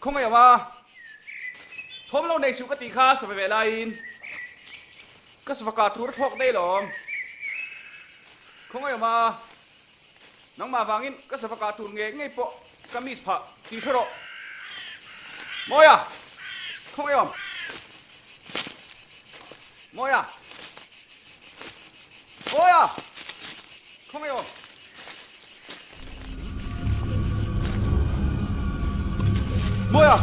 Khawngaih awm a, thawm lo nei suh ka tih kha sawi ve laiin ka sava kah tur a thlawk daih lawm. Khawngaih awm a, nangmah vangin ka sava kah tur ngei ngei pawh ka miss phah tih hre rawh. Mawia! Khawngaih awm! Mawia! Mawia! Khawngaih awm! Mawia!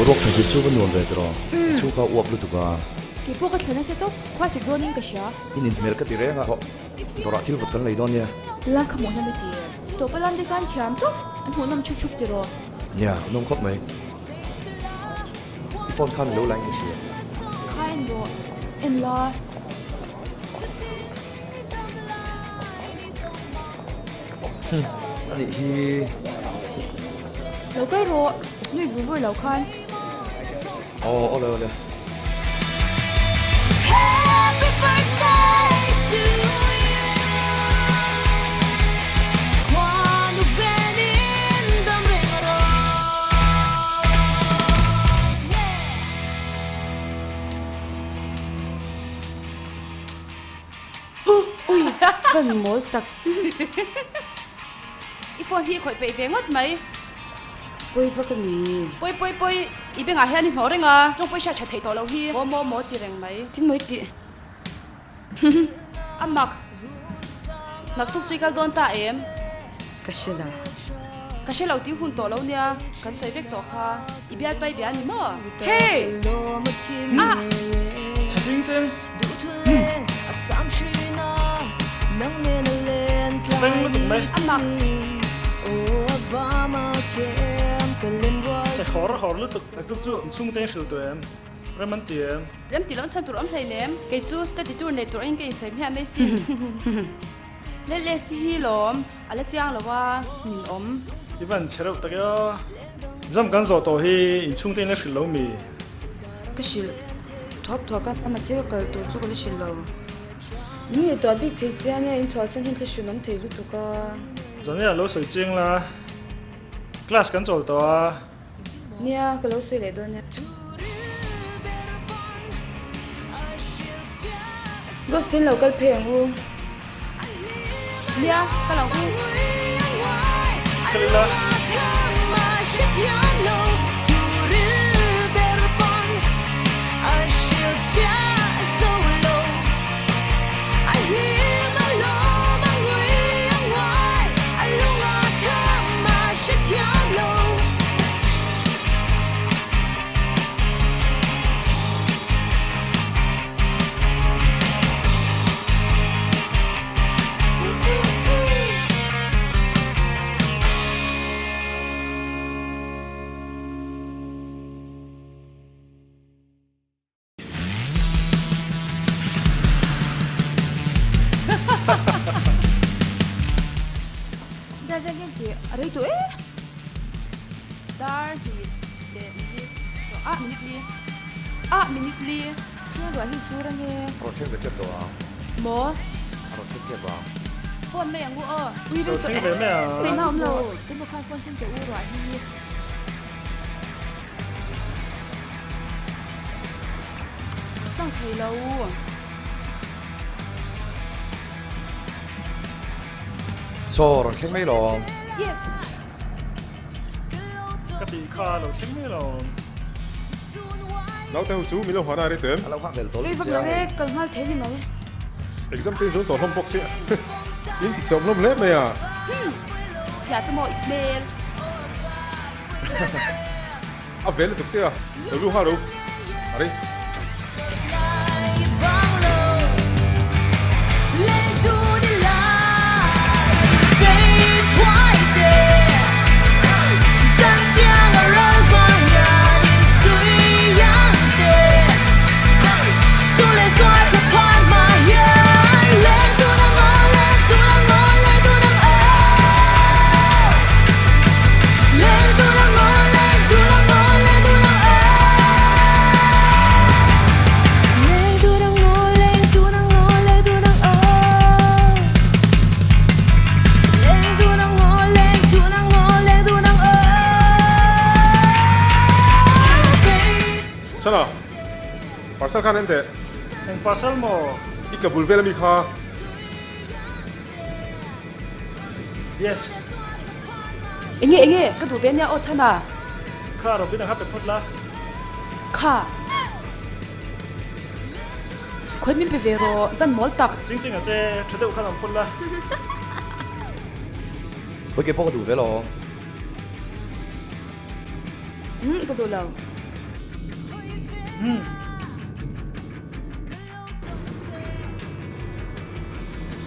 Boruak tha zir chu va nuam ve tiraw? Ka chhung kha uap lutuk a. Kei pawh ka thlen nasa tawp, khua sik dawnin ka hria. In inhmel ka ti reng a, dawrah thil vawt kan lei dawn nia. Lam kha hmuhnawm i ti em? Tawpa lam te khan thiam tawp, an hmuhnawm chhup chhup tiraw? Nia, a nawm khawp mai. I phone khan ilo la in ka hria. Kha en rawh, en la. Hum, a nih hi. Lo kal rawh, nui vur vur lo khan. Aw, awle awle. Happy birthday to you Khuanu venin dam reng rawh Ui, van mawl tak. I phone hi i khawih peih ve ngawt mai. Pawi vak a mi. Pawi pawi pawi, i bengah hian i hnawh reng a, tawng pawi hriat tha theih tawh loh hi. Maw maw maw ti reng mai. Thil mawi tih. A mak. Naktuk chu i kal dawn ta em? Ka hre lo. Ka hre lo tih hun tawh lo nia, kan sawi vek tawh kha. I bial pai bia a ni maw? Hey! Ah! Chhe ching ching. Veng lutuk mai. A mak. Chhe hawr hawr lutuk. Naktuk chu inchhungte in hrilh tawh em? Rem an ti em? Rem ti lo an chhan tur awm hleinem. Kei chu study tour nei tur angin ka insawi hmiah mai sin. Le le si hi lawm, a la chiang lo a, min awm. I van chhe reuh tak e aw. Zam kan zawh tawh hi inchhungte in la hrilh lo mi? Ka hrilh thuak thuak a, mahse ka kal tur chu ka la hrilh lo. Min ngaihtuah bik thei sia nia, in chhuahsan hian thlahrun awm thei lutuk a. Zania lo sawi chiang la, class kan chawl tawh a. Nia, ka lo sawi leh dawn nia. Ghost in lo kal phei ang u. Nia, kal ang u. Kal ila. Dar zan hian tih a rei tawh e. Dar hnih leh minute saw ah minute li ah minute li Siang ruah hi sur ange. A rawn thleng ve tep tawh ang. Maw? A rawn thleng tep ang. Phone mai ang u aw. Ui rei tawh e. Thleng ve mai ang. Ngaihna awm lo. Temo khan phone sen teh u ruah hi. Tlang thei lo. Saw rawn thleng mai lawm. Yes. Ka tih kha lo thleng mai lawm. Naute ho chu min lo hana rei tawh em? A lo nghak vel tawh Rei lutuk vak che a lo hei. e, kal nghal thei ni mai. Exam te in zawng tawh hlawm bawk sia. In ti chhiawm hlawm hle mai a. Chhia chu maw i hmel. A vel lutuk che a, lo lu nghal lo. A rei. Chana, parcel khan en teh. Eng parcel maw? I ka bul vel ami kha. Yes. Enge enge ka duh ve nia aw chhan a. Kha Robin a kha pe phawt la. Kha. Khawi min pe ve rawh i van mawl tak. Ching ching a che tha deuh khan awm phawt la. Khawi ke pawh ka duh ve lo. Umm ka duh lo. Umm.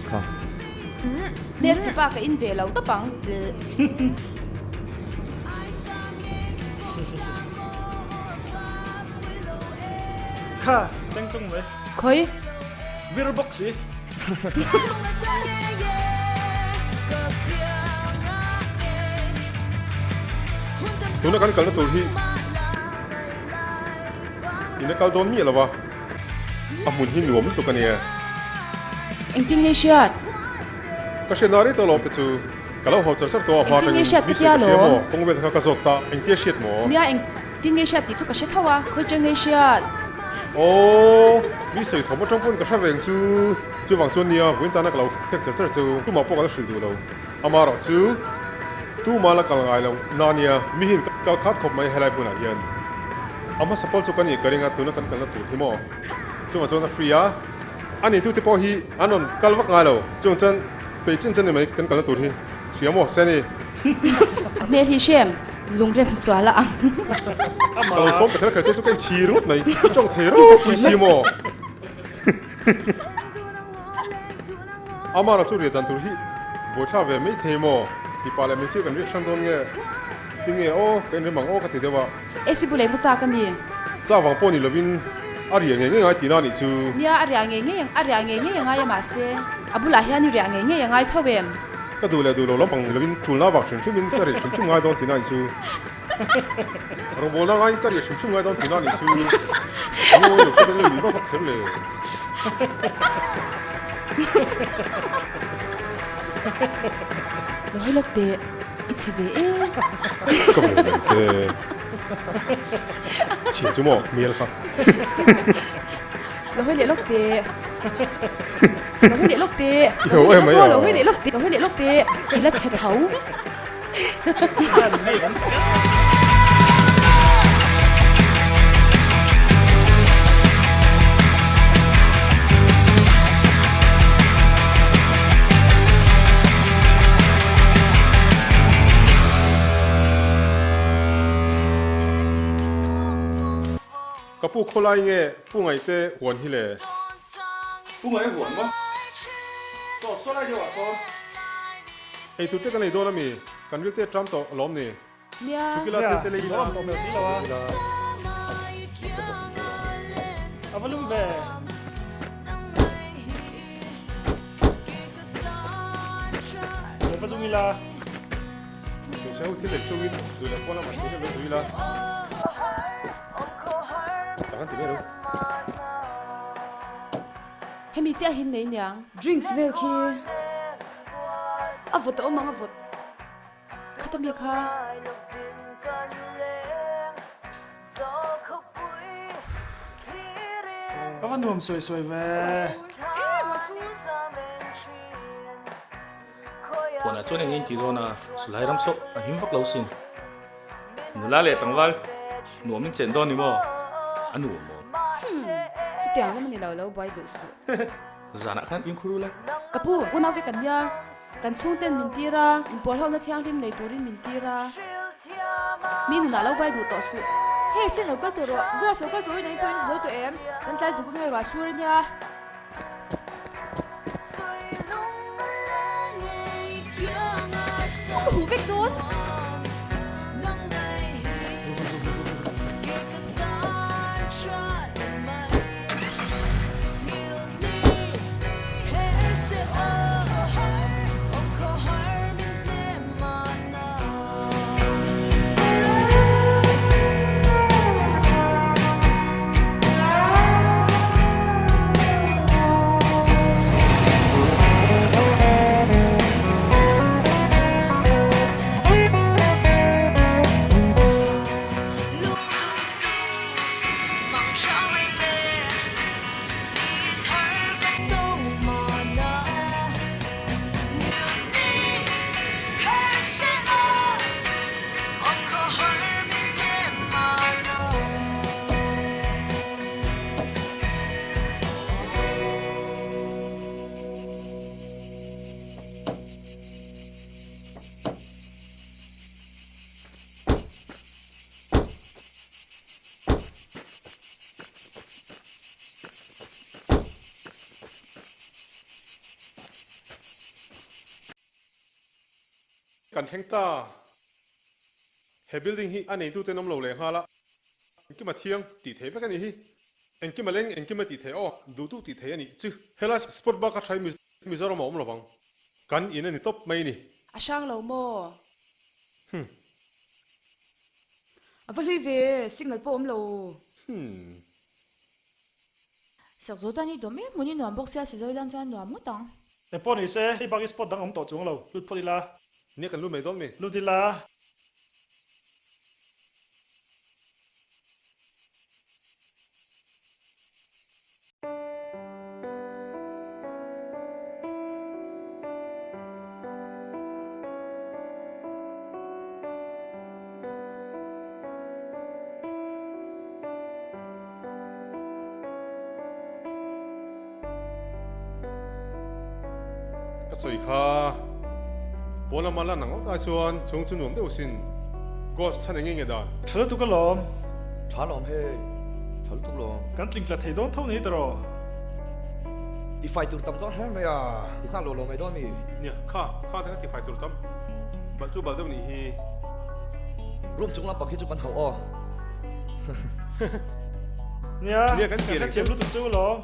Kha. Hmelchhe pa ka in ve lo tawp ang. Kha, cheng chung mai. Khawi? Vir bawk si. Tuna kan kalna tur hi in a kal dawn miah lo va. A hmun hi nuam lutuk a nia. Engtin nge hriat? Ka hriat na rei tawh lawm te chu. Ka lo haw char char tawh a hma Engtin nge atangin hriat mi ka tia sawi ka hria lawm? maw? Kawng vel kha ka zawt ta. Engtia hriat maw? Nia engtin nge hriat tih chu ka hre tho a, khawi chang nge hriat? Aww, mi sawi thawm atang pawn ka hre veng chu. Chuvang chuan nia vawiin tana ka lo khek char char chu tumah pawh ka la hrilh duh lo. Amaherawh chu tumah la kal ngai lo na nia mi hian kal khat khawp mai helai hmunah hian. A hmasa pawl chu ka nih ka ring a, tuna kan kalna tur hi maw? Chungah chuan a free a, a neitute pawh hi an rawn kal vak ngai lo. Chung chuan pei chin chan ni mai kan kalna tur hi hria maw Seni? A hmel hi hrem lungrem sual a ang. Ka lo sawm ta kher kher che chu ka inchhir ngawt mai, i tawng thei ropui si maw? Amara chu riah dan tur hi buaithlak ve mai thei maw? Mipa leh hmeichhia kan riak hrang dawn nge? Tinge aw, ka inrem ang aw ka ti deuh a. AC bu leh mu chak a mi? Chak vang pawh ni lovin a riah ngei ngei ngai tihna a nih chu. Nia, a riah ngei ngei a riah ngei ngei a ngai a mahse a bulah hian i riah ngei ngei a ngai tho em? Ka duh leh duh lo lampang ni lovin tulna vang hrim hrimin ka riah hrim hrim ngai dawn tihna a nih chu. Rawngbawlna ngaiin ka riah hrim hrim ngai dawn tihna a nih chu. Ngawi lo hriat an lo ni vak vak kher le. Lo hawi lawk teh. I chhe ve e. Ka ve mai che. Chhia chu maw hmel kha. Lo hawi leh lawk teh. Lo hawi leh lawk teh. I ho em mai a. Lo hawi leh lawk teh. Lo hawi leh lawk teh. I la chhe tho. Ka pu khawlai nge Pu Ngaihte huan hi le? Pu Ngaih huan maw? Saw saw lai deuh ah sawn. Ei tur te kan ei dawn ami? Kan ril te ṭam tawh alawm ni? Nia. Chhukila thil te lei ila. Nia, tawh hmel si lo a. A va lum ve. Lo va zum ila. Hmeichhe ho thil lei chungin duh leh pawn lamah hrilh deuh lo zui ila. Tak an ti mai lo. Hemi chiah hi nei niang. Drinks vel khi a vawt a awm ang a vawt. Khata mi kha. Ka va nuam sawi sawi ve. Huanah chuan eng nge in tih dawn a, sulai ram saw a him vak lo sin. Nula leh tlangval nuam in chen dawn ni maw? A nuam maw? Hmm, chutiang lam a ni lo lo buai duh suh. Zanah khan fimkhur ula. Ka pu, unau vek kan nia. Kan chhungten min tir a, inpawlhona thianghlim nei turin min tir a. Mi nunah lo buai duh tawh suh. Hei sin lo kal tawh rawh, glass lo kal turin an pawh in zo tawh em? Kan tlai duh ka ngei ruah sur ania. Ka huh vek dawn. Kan thleng ta. He building hi a neitute an awm lo leh nghal a, engkim a thiang tih theih vek a nih hi. Engkim a leng, engkim a tih theih aw, duh duh tih theih a nih chu. Helai spot bak a tha hi Mizoram a awm lovang. Kan in a ni tawp mai a ni. A hrang lo maw? Hmm. A va hlui ve, signal pawh awm lo. Hmm. Sak zo tan i dawm em hmun i nuam bawk sia Sizawi lam chuan nuam ngawt ang. Eng pawh ni se, hei bak i spot dang awm tawh chuang lo, lut phawt ila. Nia kan lut mai dawn mi? Lut ila. Ka sawi kha pawn lama lan ang awt ai chuan chhung chu nuam deuh sin Ghost chhan eng nge dan? Tha lutuk alawm. Tha lawm hei, tha lutuk lawm. Kan tling tla thei dawn tho ni tawh. Ti fai tur tam dawn hle mai a, ti nghal lo lo mai dawn mi. Nia, kha, kha te kha ti fai tur tam. Balh chu balh deuh nih hi. Room chung lampang hi chu kan hauh aw. Nia, Nia kan kan ti reng hrethiam chu. lutuk chu lawm.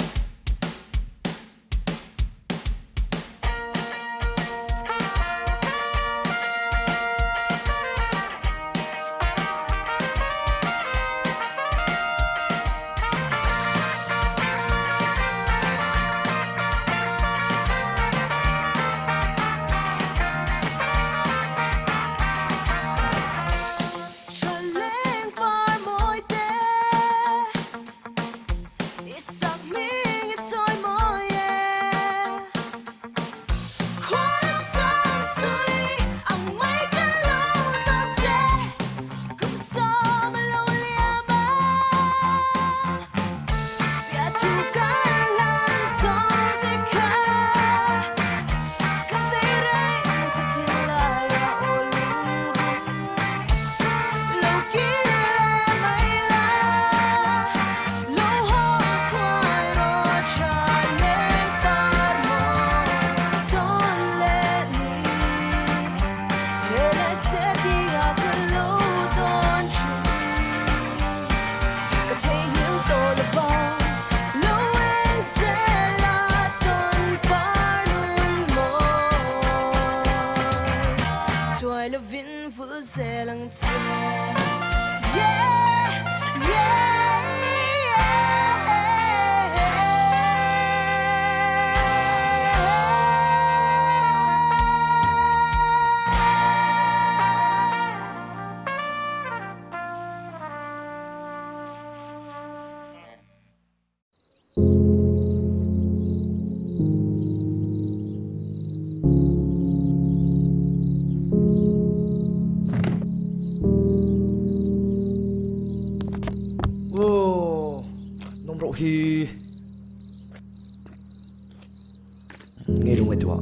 Ngei lo ngaihtuah.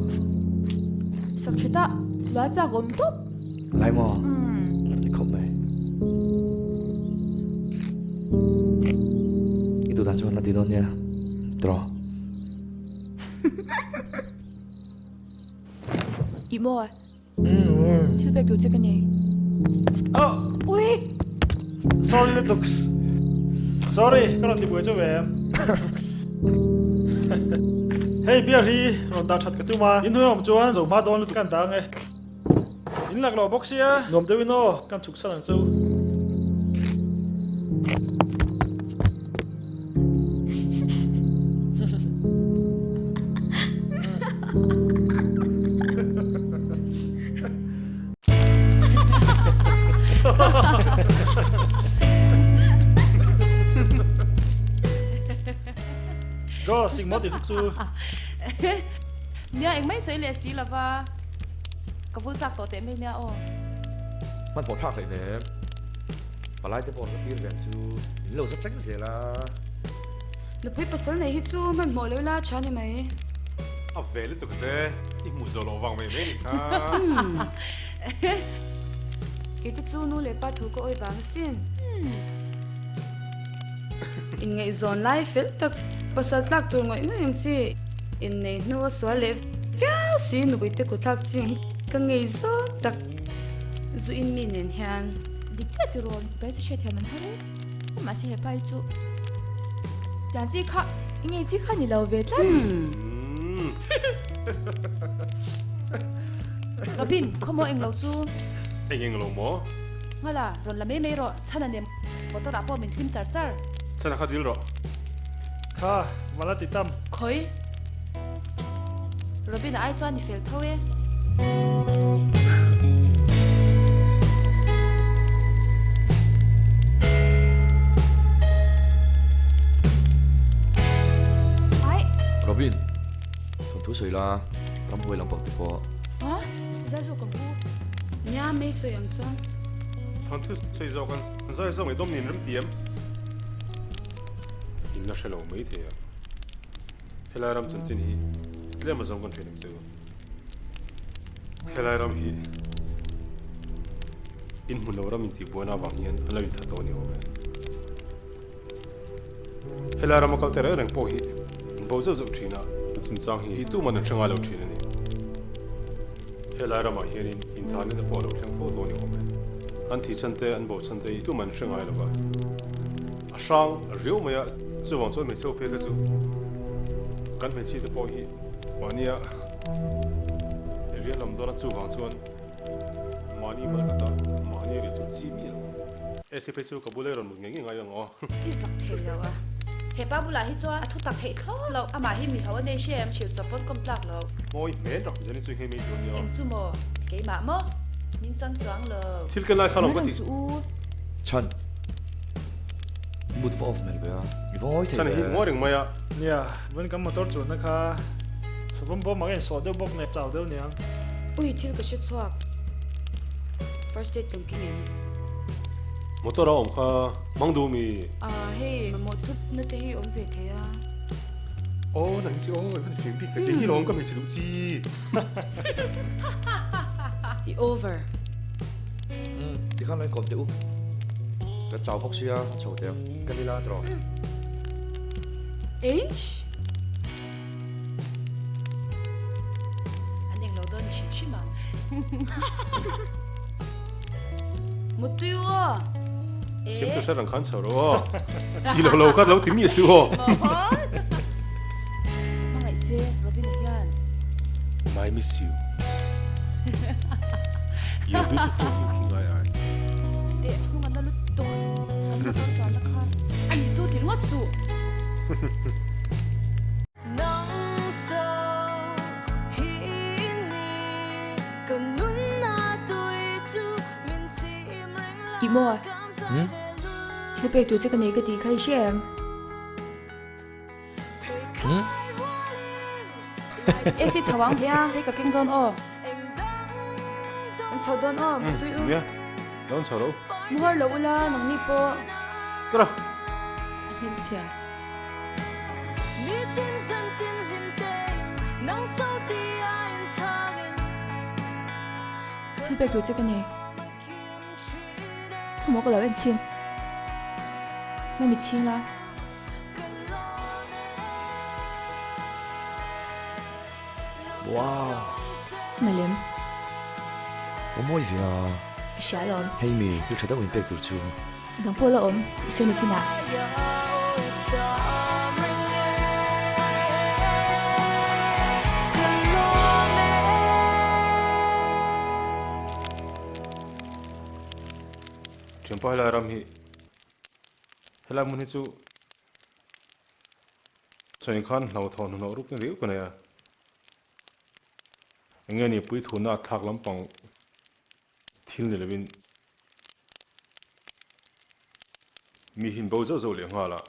Sak tha ta, lua chak awm tawp. Ngai maw? Ni khawp mai. I duh dan chuan la ti dawn nia. Tiraw? I maw? Thil pek tur che ka nei. Oh! Ui! Sorry lutuks. Sorry, ka rawn ti buai chu ve em. Hei beer hi rawn dah that ka tum a, in hnuai awm chuan zo hma dawn lutuk kan dah ang e. In lak loh bawk sia, nuam deuhin aw, kan chhuk san ang chu. Go, sing maw ti hluk chu. Nia engmah in sawi leh si lova, ka vul chak tawh teh mai nia aw. Hmanhmawh thlak hlei hnem. Palai te pawh ka tir ve ang chu in lo za cheng zel a. Nupui pasal nei hi chu hmanhmawh lo ila tha ni mai. A ve lutuk che, i hmuh zawh loh vang mai mai nih kha. Kei te chu nu leh pa thu ka awi vang asin. Inngaihzawn lai fel tak pasal tlak tur ngawih ngawih ang chi innei hnu a sual leh viau si nupui te kut thlak chi ka ngei zawk tak zu in mi nen hian. Dik chiah tiraw, mipa hi chu hriatthiam an har e. Mahse he pa hi chu tiang chi kha i ngei chi kha ni lo ve tlat. Robin, khawmaw eng lo chu? Eng eng lo maw? Ngala, rawn la mai mai rawh, chhan a nem motor ah pawh min thlim char char. Chhan a kha dil rawh. Kha, va la ti tam. Khawi? Robin a ai chuan i fel tho e. Ai. Robin, thawnthu sawi la, ramhuai lampang te pawh. Ha? Zai zawk ang u. Nia, mei sawi ang chuan. Thawnthu sawi zawk ang, zai zawk ngei dawm niin rem ti em? In la hre lo mai thei ang. Helai ram chanchin hi tlem a zawng kan hriat ang chu. Helai ram hi in hmun lo ram intih buaina avang hian an lo inthat tawh a ni awm e. Helai rama kal te reng reng pawh hi an bo zeuh zeuh thin a, chinchang hi tuman an hre ngai lo thin a ni. Helai ramah hianin inthanina pawh a lo thleng fo tawh a ni awm e. An thih chhan te, an bo chhan te hi tuman an hre ngai lo va. A hrang riau mai a, chuvang chuan hmeichhe phei kha chu kan hmeichhia te pawh hi mahnia rial lam dawn a, chuvang chuan mahni mal khat a mahni ri chu chi miah lo. Esi phei chu ka bula i rawn mut ngei ngei ngai ang aw. I zak thei lo a. He pa bulah hi chuan a thu tak theih thlawt loh, amah hi mi ho a nei hre em, hrilh chawp pawn kawm tlak lo. Mawi hmel rak zel in chu nghei mai tur a nia. Eng chu maw? Keimah maw? Min chang chuang lo. Thil ken lai kha lawm ka ti. Chhan. Mut va off hmel ve a, i va ngawi thei Chhan hi ve. ngawi reng mai a. Nia, vawiin kan motor chuanna kha savawm bawm ang a insawh deuh bawk nen chau deuh niang. Ui, thil ka hre chhuak. First aid kan keng em? Motor a awm kha hmang duh mi? Ah, hei mamawh thut na te hi awm ve thei a. Aw, nang hi chu aw, i van fing bik tak, kei hi lawm ka hmeichhe duh chi. I over. Umm, tikhan lo inkawm teh u. Ka chau bawk sia, ka chho teh ang. Ka ni la tawh. Inch. An englo dawn ni hrim hrim ang. Mutui u aw. Siam chu hre rang khan chho rawh aw. Ti lo lo kha lo ti miah suh aw. Hmangaih che Robina hian. My miss you. You're beautiful hi khi ngai ai. Teh hnung an la lut tuk. Kan motor chuan na kha a ni chu ti ringawt suh. Ih maw? Thil pek tur che ka nei ka tih kha i hria em? AC chho ang nia, hei ka keng dawn aw. Kan chho dawn aw, mutui u. Nia, dawn chho ro. Mu har lo ula, nangni pawh. Kara. A hmelchhia. Thil pek tur che ka nei. Maw ka lo en chhin. Mami chhing la. Wow! Malem. Aw mawi ve a. I hria alawm. Hei mi, thil tha deuh min pek tur chu. Dang pawh la awm, i sawi nakinah. Thianpa helai ram hi, helai hmun hi chu Chawi khan hlauhthawn hnawh ruk riau ka nei a, enge ni puithuna thlak lampang thil ni lovin mi hin bo zauh zauh leh nghal a,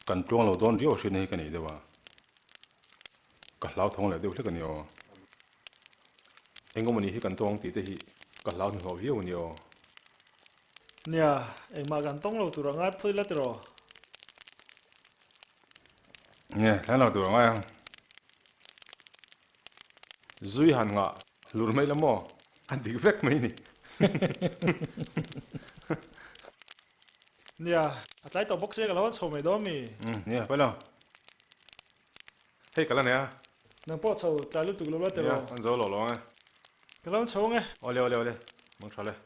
kan tluang lo dawn riau a hriatna hi ka nei deuh a, ka hlauthawng leh deuh hlek a ni aw. Engemaw ni hi kan tawng tih te hi ka hlau hnuhnawh viau a ni aw. Nia, engmah kan tawng lo tur a ngai phawt ila tiraw? Nia, thleng lo tur a ngai ang. Zui han ngah hlur mai la maw? A dik vek mai ni. Nia, a tlai tawh bawk sia ka lo han chho mai dawn mi? Nia, pawi lo. Hei ka la nei a. Nang pawh chho tlai lutuk lo la tiraw? Nia, an zo lo lo ang e. Ka lo chho ang e. Awle awle awle, mang tha le.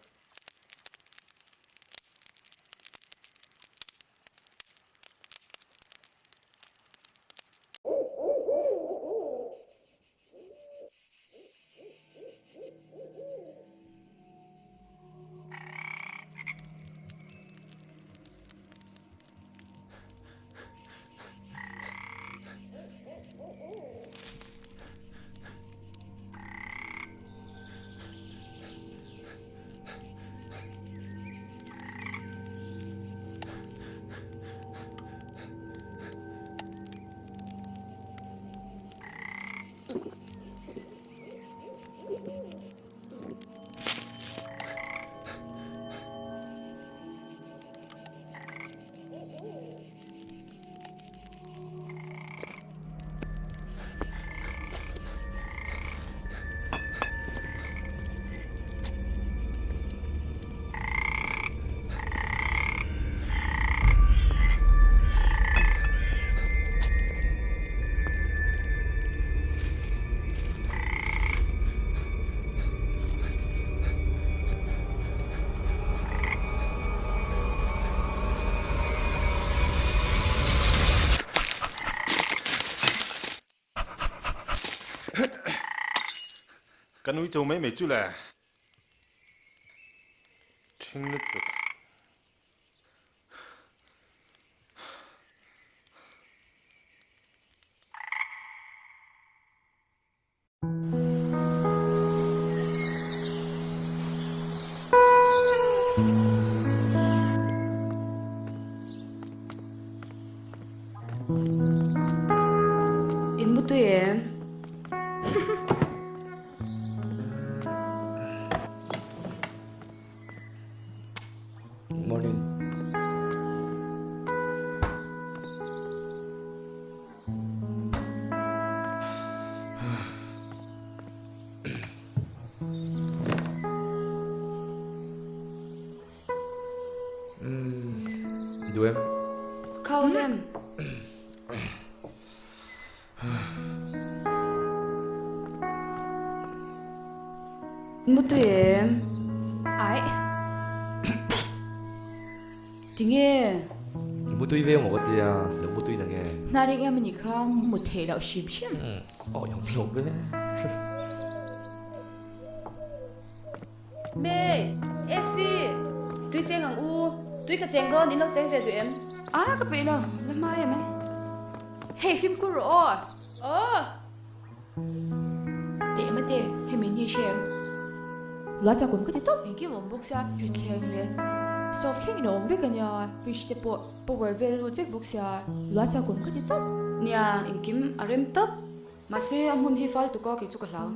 Ka nui cho mai mai chu le. Ṭhing lutuk. In mu tui em? Morning. Duh em? Khau lem. Mu tui em? Ai. Tinge? Mu tui ve maw ka tia, lo mu tui na nge? Hna reng em anih kha, mu theih loh hrim hrim. Aw yam lo ve. Me, Esi, tui cheng ang u, tui ka cheng dawn, in lo cheng ve duh em? A, ka peih lo, la hma em e. Hei, fimkhur rawh aw. Aw. Teh mate, hemi ni hre em? Lua chak awm ka ti tawp. Engkim awm bawk sia, thuthleng leh stove thleng in a awm vek ania, fridge te pawh power vel a lut vek bawk sia, lua chak awm ka ti tawp. Nia, engkim a rem tawp. Mahse, a hmun hi fal tuk a, kei chu ka hlau.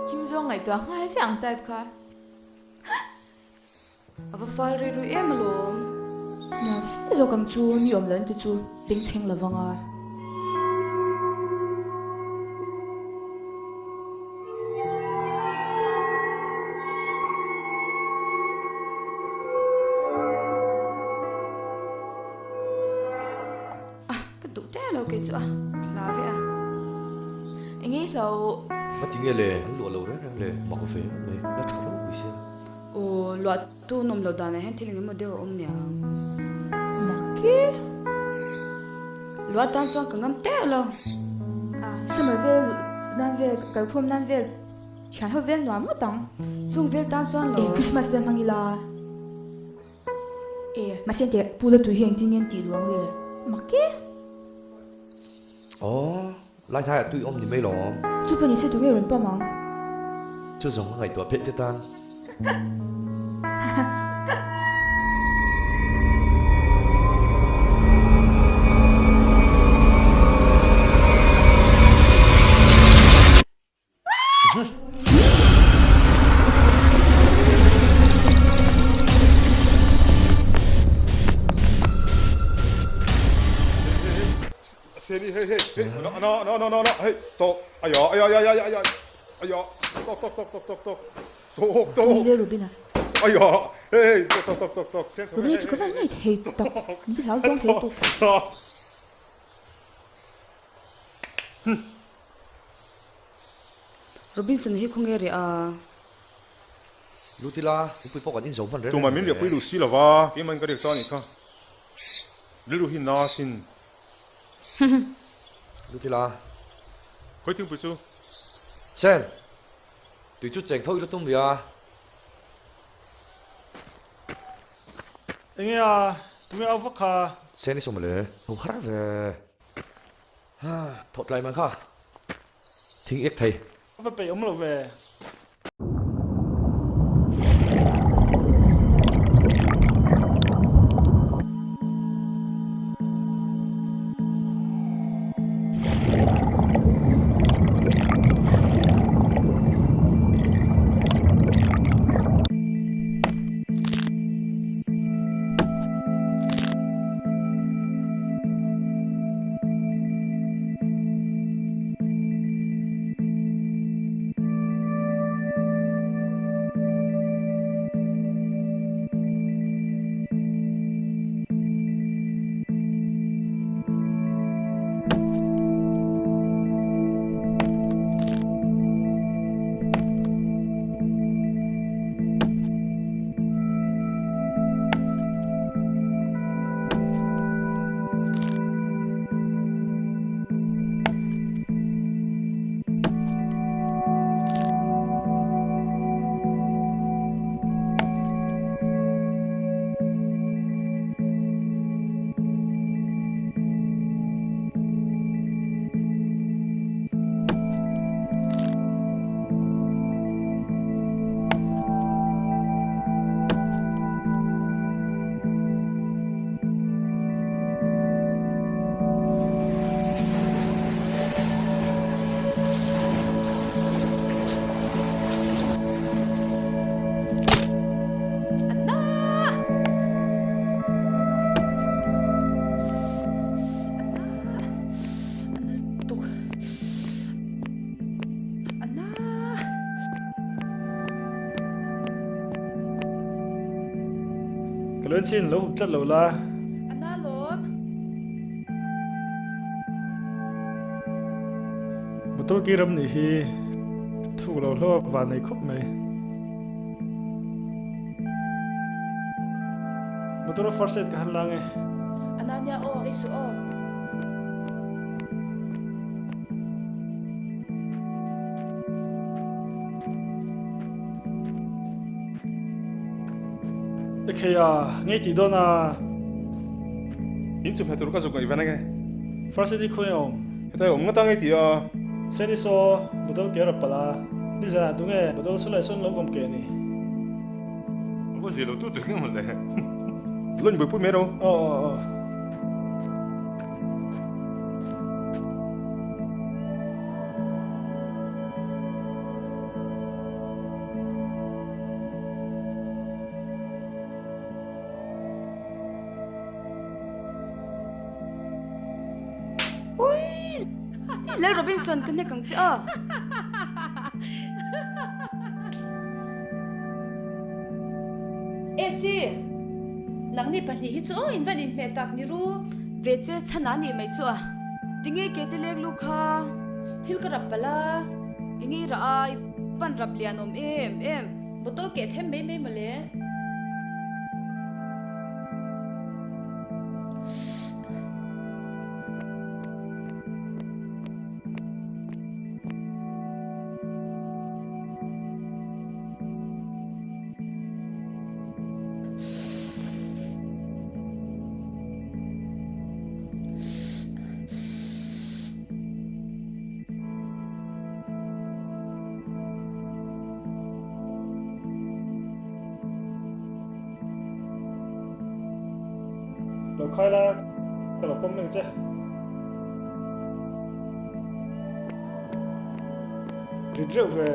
Thim zawng ngaihtuah nghal chiah ang type kha. A va fal rei rui em alawm. Nia, fel zawk ang chu mi awm loh te chu bengchheng lo vang a. duh teh lo kei chu a hla ve a. Eng i hlo? Nga ti nge le? An luah lo reng reng le, mak ve ngawt mai, la tha ropui sia. Aw, luah tu nawm loh danah hian thil eng emaw deuh a awm nia. Mak e. Luah tan chuan ka ngam teh lo. A, summer vel nan vel, kalkhawm nan vel, thian ho vel nuam ngawt ang. Chung vel tan chuan lo. E, Christmas vel hmang ila. E, mahse teh, Pu la tui hi engtin nge an tih luang le? Mak e. Aw, lai hnaiah tui awm ni mai lawm. Chu pawh nise tunge rawn pawm ang? Chu zawng ka ngaihtuah phet te tan. Seni hei hei hei no no no no no no hei tawk aya aya aya aya aya aya tawk tawk tawk tawk tawk tawk tawk tawk Ni le Robina. Aya hei hei tawk tawk tawk tawk tawk Robina chu ka van ngei thei tak min ti hlau zawng thei tawk. Robinson hi khawnge rih a? Lut ila, nupui pawh kan inzo hman reng reng Tumah min riahpui duh si lova, keimah in ka riak ta a nih kha. Rilru hi na sin. Lut ila. Khawi thingpui chu? Chen! Tui chu cheng tho ila tum rih a. Enge a? Tunge au vak kha? Chen i sawm le. Ho har ve. Thawh tlai man kha thing ek thei. A va peih awm lo ve. Ka lo chin lo hup tlat lo la. Ana lawm. Motor ki ram nih hi thuk lo hlawk van nei khawp mai. Motor a first aid ka han lang e. Ana nia aw, ei suh aw. Ekhei a, ngei tih dawn a. In chumheh tur ka zuk ngaih ven ange. First aid i khawi awm? Hetai awm ngata ngei tih a. Seni saw, bottle ke rap palh a. Nizanah tunge bottle saw leh sawn lo kawm ke ni? A va zia lo tu tur nge mawle. Lo in buaipui mai ro. Aw aw aw. Ui! Lal Robinson ka hnek ang che aw. Esi, nangni pahnih hi chu in van inhmeh tak ni ru. Ve che chhan a nih mai chu a. Tinge ke te lek lu kha thil ka rap palh a. Enge i rah a, i van rap lian awm em em. Bottle keh them mai mai mawle. Lo khai la, ka lo pawm reng che. Rit reuh ve.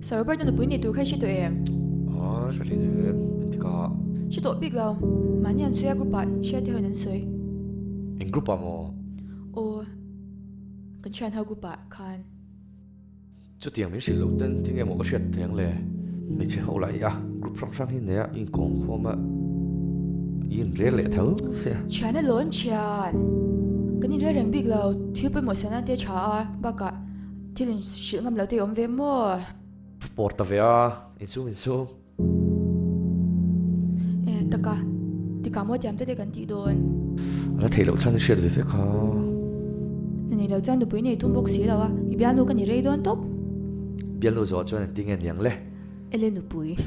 Sir Robert a nupui nei tur kha i hre tawh em? Aw, hre hle em, engtik ah? Hre tawh bik lo, mahni an sawi a group ah hria te hoin an sawi. Eng group ah maw? Aw, kan thian ho group ah khan. Chutiang min hrilh loh ten tinge maw ka hriat thei ang le? Hmeichhe ho lah hi a group hrang hrang hi nei a, i inkawm khawm a, i inrel leh tho sia. Thian alawm thian. Kan inrel reng bik lo, thil pawimawh sian nan te tha a, bakah thil in hrilh ngam lo te i awm ve maw? Pawr ta ve a, insum insum. E taka, tikah maw tiam te te kan tih dawn. A la theih loh chhan i hriat ve vek a. Na nei lo chuan nupui nei tum bawk si lo a, i bialnu ka ni rei dawn tawp. Bialnu zawh chuan engtin nge niang le? Ele nupui.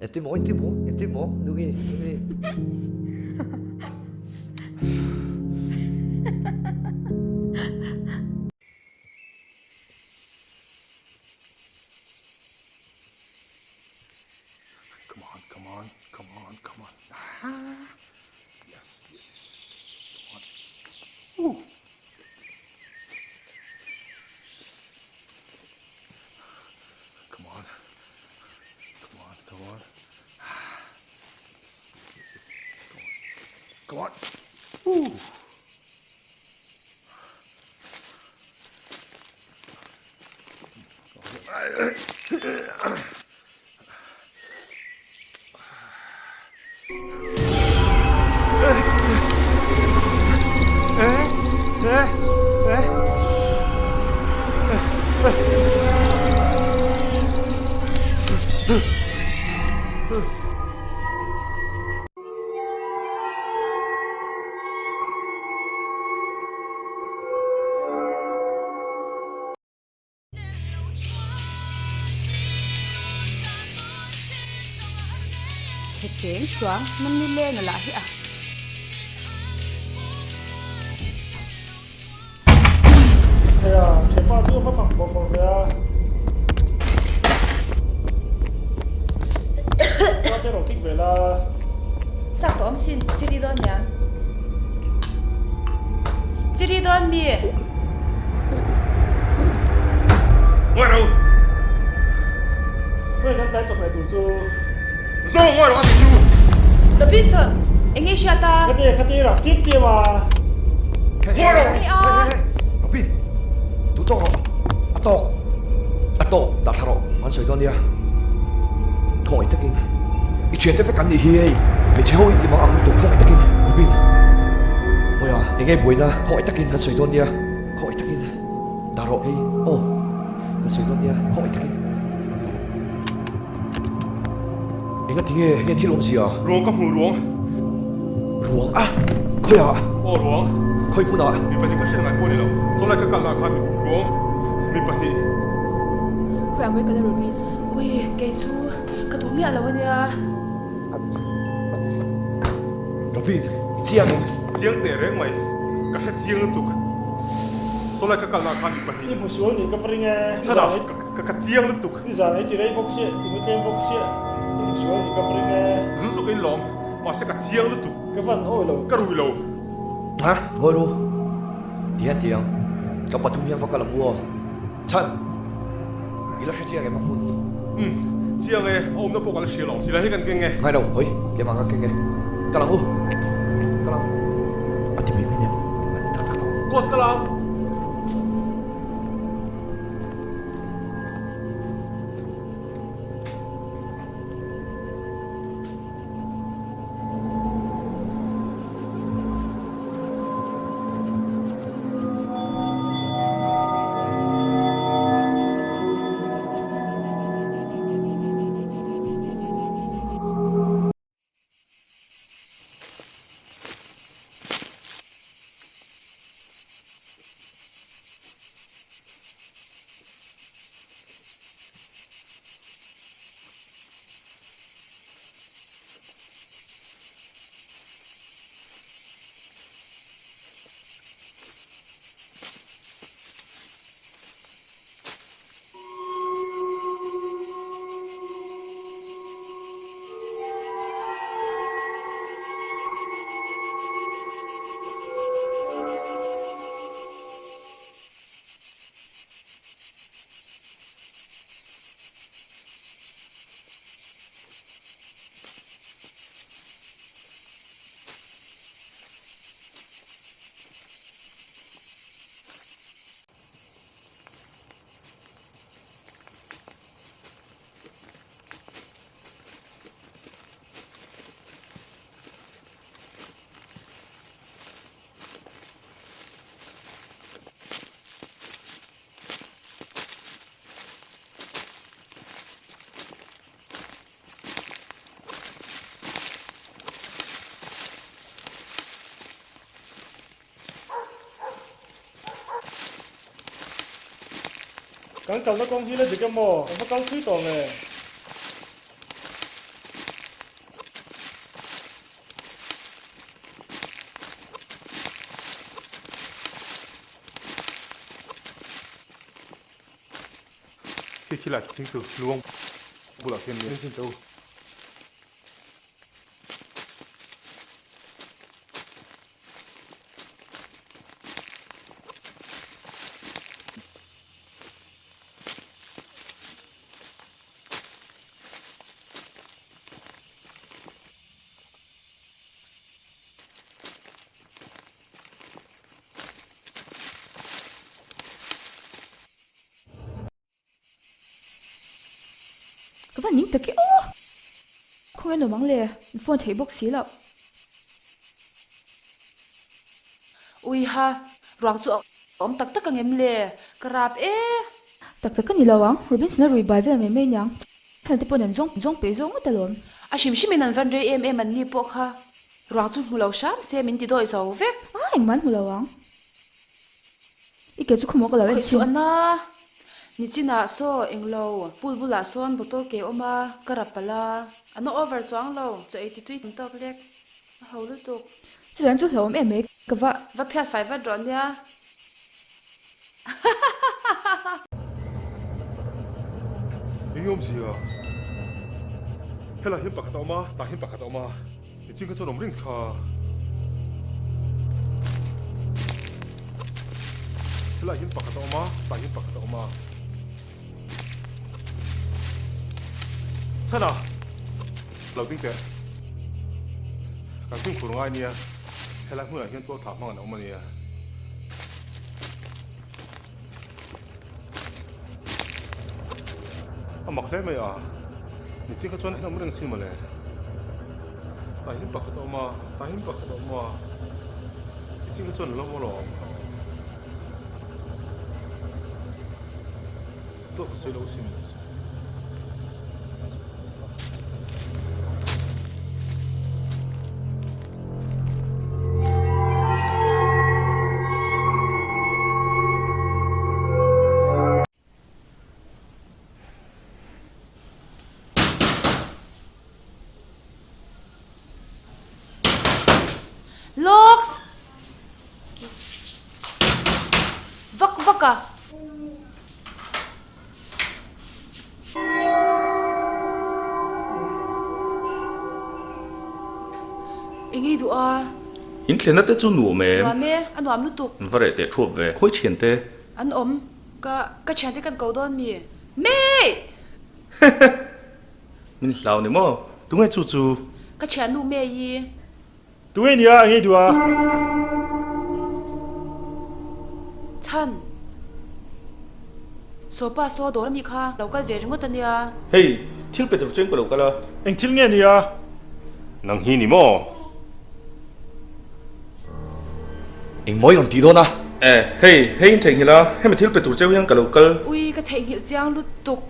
Engtin maw, engtin maw, engtin maw, Nungi, Nungi. Come on, come on, come on, come on. Come on. Come on, come on. Come on. Woo. Chhe cheng chuang nam ni leng a lah hi a. Heia, hepa chu a va mak bawk bawk ve a. Ka te ro kik ve la. Chak tawh awm sin, chiri dawn nia. Chiri dawn mi. Ngawi ro. Ngawi kan tlai chawp leh tur chu. Zo ngawi ro a ti chu. Robinson, eng nge hriat a? Khate, khate rak chim chim a. Ngawi ro. Hei a. Robin, duh tawk rawh. A tawk. A tawk, dah thla rawh. An sawi dawn nia. Khawngaih takin i thiante vek an nih hi hei. Hmeichhe ho in ti mang ang lutuk khawngaih takin Robin. Hawi a, eng nge buaina khawngaih takin kan sawi dawn nia. Khawngaih takin dah rawh hei aw kan sawi dawn nia khawngaih takin. Enga ti nge nge thil awmzia? Ruang ka hmu ruang. Ruang a? Khawiah? Aw ruang. Khawi hmunah? Mi pahnih ka hriat ngai pawh a ni lo. Chawlai ka kalnaah khan ruang mi pahnih. Khawiah mawi ka la Robin? Ui, kei chu ka duh miah lo a nia. Robin, i chiang em? Chiang teh reng mai. Ka hre chiang lutuk. Chawlai ka kalnaah khan mi pahnih. I hmu sual nih ka va ring e. Chhan ah ka chiang lutuk. I zan ei ti rei bawk chiah, i mu tlem bawk chiah, i hmu sual nih ka va ring e. Zun chu ka in lawm, mahse ka chiang lutuk. Ka van awi lo. Ka rui lo. Ha, ngawi ru. Ti hian tiang, ka pathum hian va kal ang u aw. Chhan, i la hre chiang em a hmun? Umm, chiang e, a awmna pawh ka la hria lo. Silai hi kan keng e. Ngai lo, hawi, keimah ka keng e. Kal ang u, kal ang. A ti mai mai nia, a ni tak tak lo. Coach kal ang. Kan kalna kawng hi la dik em aw? Kan va kal thui tawh nge? Khi khi lai thing chu luang bulah khian nia chin che u. Ka va ning tak e aw! Khawnge nuam ang le, in phone theih bawk si loh. Uiha, ruang chu a awm tak tak ang em le? Ka rap e! Tak tak a ni lo ang, Robinson a rui bai vel mai mai niang. Thlan te pawh an zawng zawng peih zawk ngawt alawm. A hrim hrimin an van rei em em an ni pawh kha ruang chu hmu lo hram se min ti dawi zo vek. A, engmah an hmu lo ang. I ke chu khawmawh ka lo en Khawih chu chin. a na. Nichinah saw englo pool bulah sawn bottle ke awm a, ka rap palh a. A na over chuang lo, chaw ei ti tui tam tawk lek. A ho lutuk. Chutiang chu hlauhawm em mai ka va. Va phiat fai vat rawh nia. Eng awmzia? Helai hian pakhat a awm a, tah hian pakhat a awm a. Nichin kha chuan awm reng kha. Helai hian pakhat a awm a, tah hian pakhat a awm a. Chhana! Lo ding teh. Kan fimkhur ngai nia, helai hmunah hian tualthah hmang an awm a nia. A mak hle mai a, nichin kha chuan an awm reng si mawle. Tah hian pakhat a awm a, tah hian pakhat a awm a, nichin kha chuan an lo awm alawm. Dawt ka sawi lo sin. Lawks! Vak vak a! Eng ei duh a? In thlenna te chu nuam em? Nuam e, a nuam lutuk. An va reh teh thuap ve. Khawi thian te? An awm. Ka ka thian te kan ko dawn mi? Mei! Min hlau ni maw? Tunge chu chu? Ka thiannu Mei i. Tunge nia a ngei duh a? Chhan. Sawpa saw dawr ami kha lo kal ve ringawt a nia. Hei, thil pe tur chuan ka lo kal a. Eng thil nge nia? Nang hi ni maw? Eng mawi rawn tih dawn a? E, hei, hei in theihnghilh a, hemi thil pe tur cheu hian ka lo kal. Ui, ka theihnghilh chiang lutuk.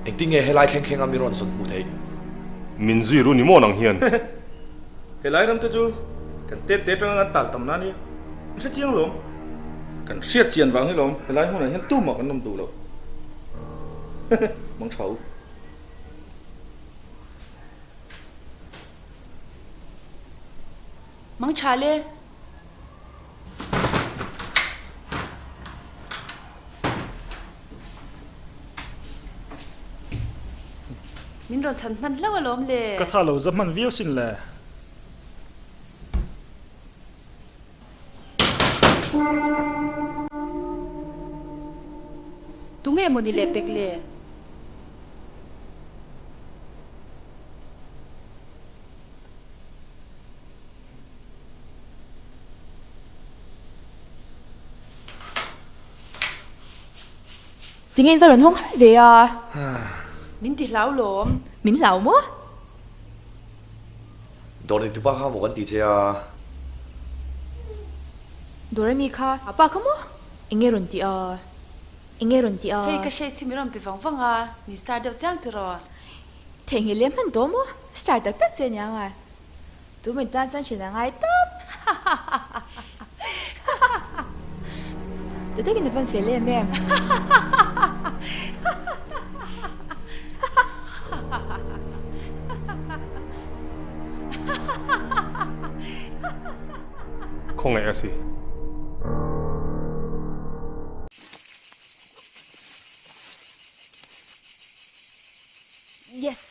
Engtin nge helai thleng thleng a mi rawn zawn hmuh theih? Min zui ru ni maw nang hian? Helai ram te chu kan tet te atanga kan tal tam na nia. An hre chiang lawm. Kan hriat chian vang hi lawm helai hmunah hian tumah kan awm duh lo. Mang tha u. Mang tha le. Min rawn chhan hman hlauh alawm le. Ka tha lo za hman viau sin le. Tunge mawni leh pek le? Tinge in va rawn hawng har ve a? Min ti hlau lawm. Min hlau maw? Dawr nei tupa kha maw kan ti che a? Dawr ami kha a pa kha maw? Enge rawn ti a? Enge rawn ti a? Hei ka hriat chi min rawn pe vang vang a, min star deuh chiang tiraw? Theihnghilh leh hman tawh maw? Star tak tak che aniang a. Tu min tan chuan hrilh a ngai tawp. Ti takin a van fel em em. Khawngaih a si. Yes!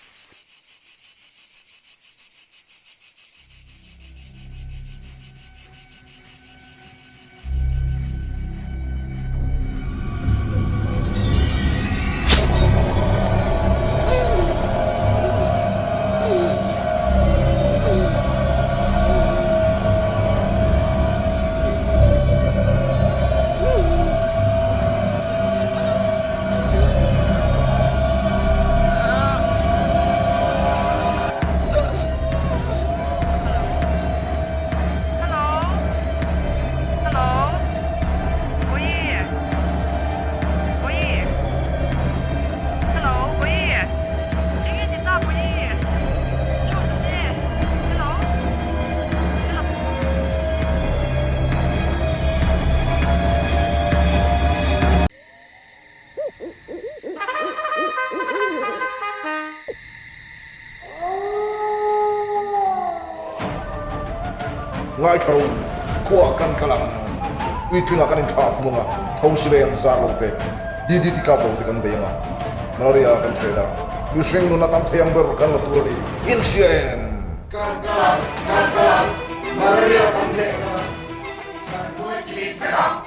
Ngaithla ro, khuaah kan kal ang. Uitlingah kan inthlah hmung a, thosi leh ang zar lo te, DDT kap lo te kan bei ang a, malaria kan theh darh. Mihring nuna tam thei ang ber kan la tur a ni. In hria em? Kan kal ang, kan kal ang, malaria kan theh darh ang, kan hruai chimit vek ang.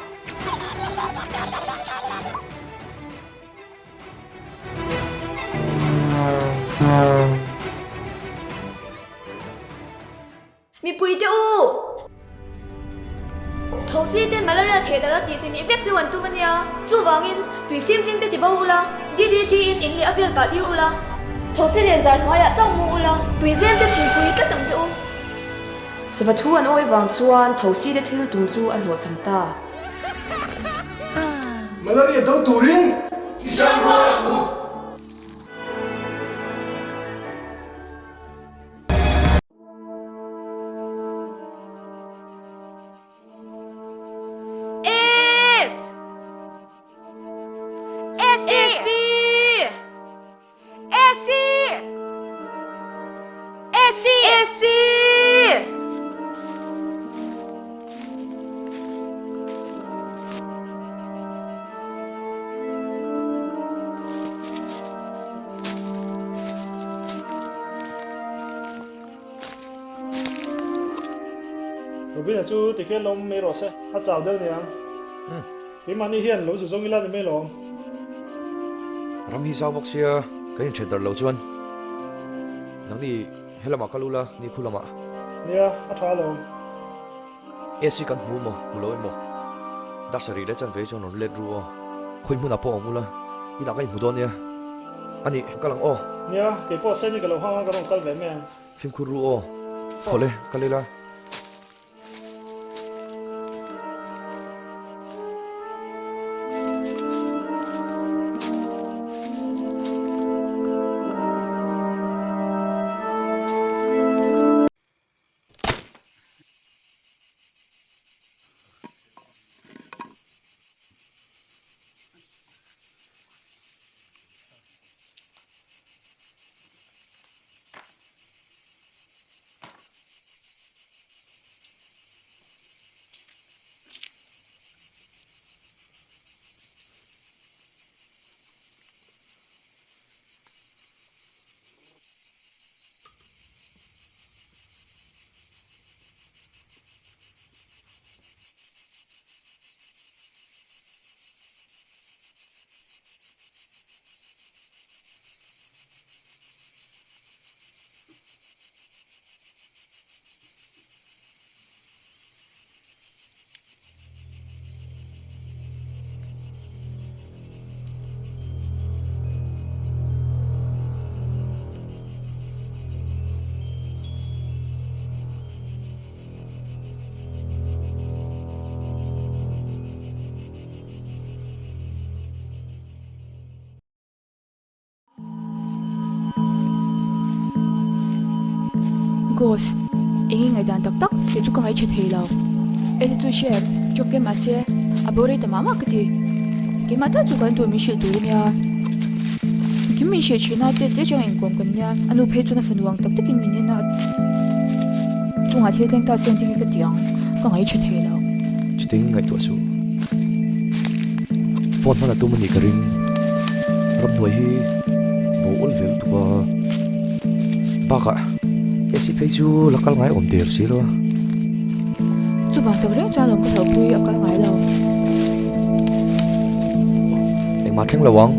Mipuite u! Thosi ten malaria theh darh a tih chimih vek chu an tum a nia. Chuvangin, tui fimtling te ti bo ula, DDT in in leh a vel kah tir ula, thosi len zar hnuaiah chauh mu ula, tui zem te chhipui tlat ang che u. Sava thu an awi vang chuan thosi te thil tum chu a hlawhchham ta. Malaria do turin i zam rual ang u. S S S S S Robina chu tikhian lo awm mai rawh se, a chau deuh niang. Keimahni hian lo zu zawng ila ni mai lawm. Ram hi zau bawk sia, kan inthen darh lo chuan nangni helamah kal ula ni khu lamah. Nia, a tha alawm. AC kan hmu maw? Hmu lo emaw? Dar sarih leh chanve chuan rawn let ru aw. Khawi hmunah pawh awm ula, inah ka inhmu dawn nia. A nih, kal ang aw. Nia, kei pawh Seni ka lo hang a, ka rawn kal ve mai ang. Fimkhur ru aw. Thawh le, kal ila. Ghost, eng i ngaihdan tak tak tih chu ka ngaihchhe thei lo. Eti chu hre, chawk hle mahse a bo rei ta mah mah ka ti. Keimah tak chu kan tur min hrilh tur a nia. Engkim min hrilh thin a, tet te atanga inkawm kan nia. A nu phei chuan a fanu ang tak takin min en a, chungah thil thleng ta se engtin nge ka ti ang, ka ngaihchhe thei lo. Chutin ngaihtuah suh. Phone hman a tum a nih ka ring. Ramhnuai hi bo awl ve lutuk a. Bakah AC phei chu la kal ngai awm der si lo a. Chuvang tak reng chuan lawm ka hlauhpui a kal ngai lo. Engmah thleng lo ang.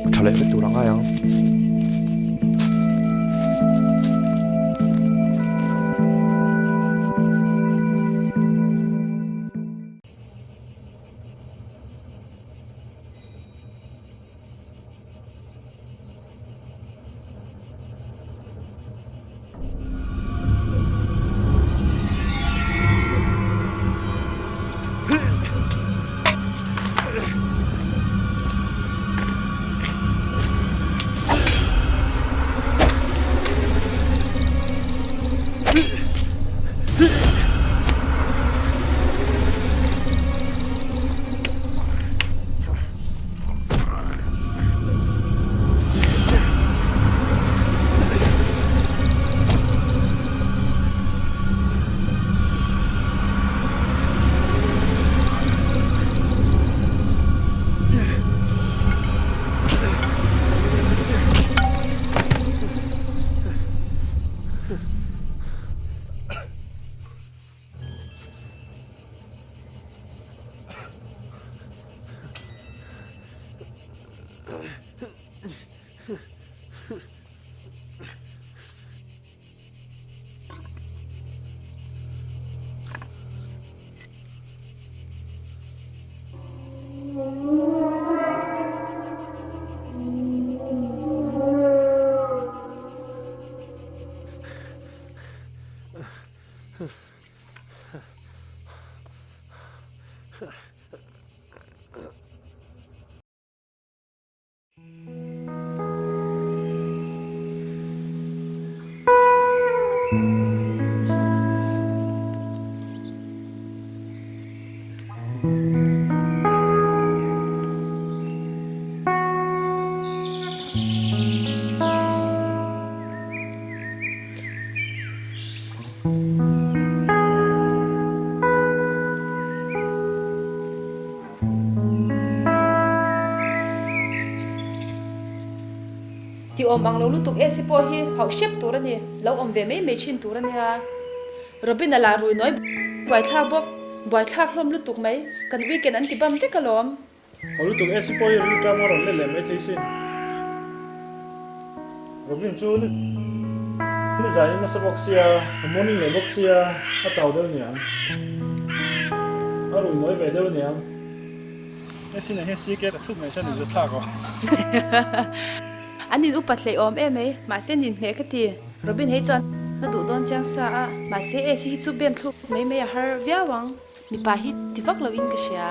A tha leh vek tur a ngai ang. Ti awm ang lo lutuk AC pawh hi hauh hrep tur a ni, lo awm ve mai mai thin tur a nia. Robin a lah rui nawi buaithlak bawk, buaithlak hlawm lutuk mai, kan weekend an ti bam vek alawm. Hauh lutuk AC pawh hi rilru tang a rawn let leh mai thei sin. Robin chu ni zai in nasa bawk sia, a morning leh bawk sia, a chau deuh niang. A rui nawi ve deuh niang. He sinah hian CK ta thut mai se nuih zat thlak aw. An in upat hleih awm em ei, mahse nin hmeh ka ti. Robin hei chuan a duh dawn chiang sa a, mahse AC hi chu bem thluk mai mai a har viau ang, mipa hi ti vak lo in ka hria.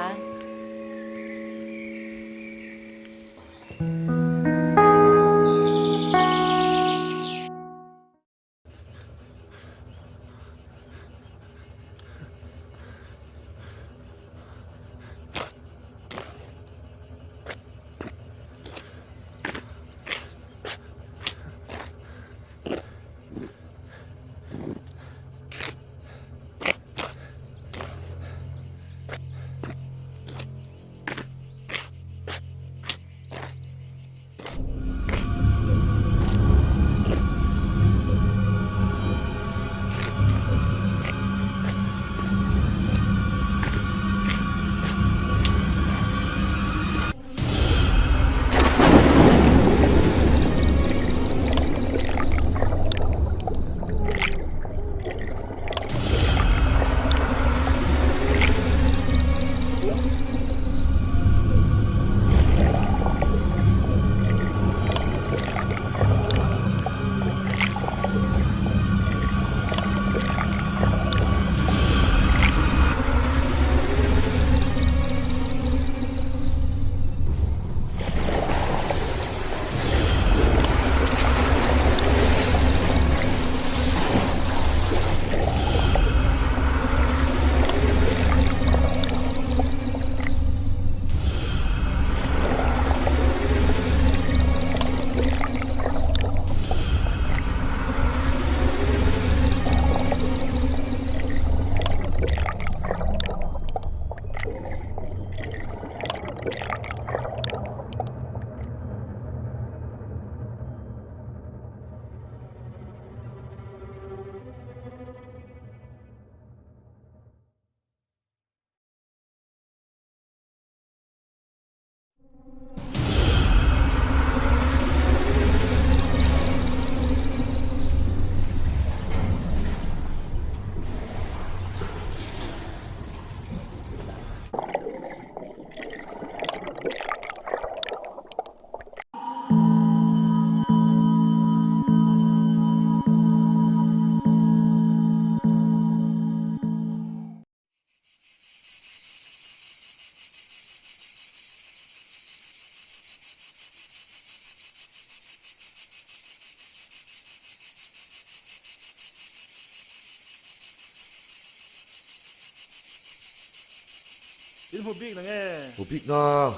In hmu bik na nge? Hmu bik nang.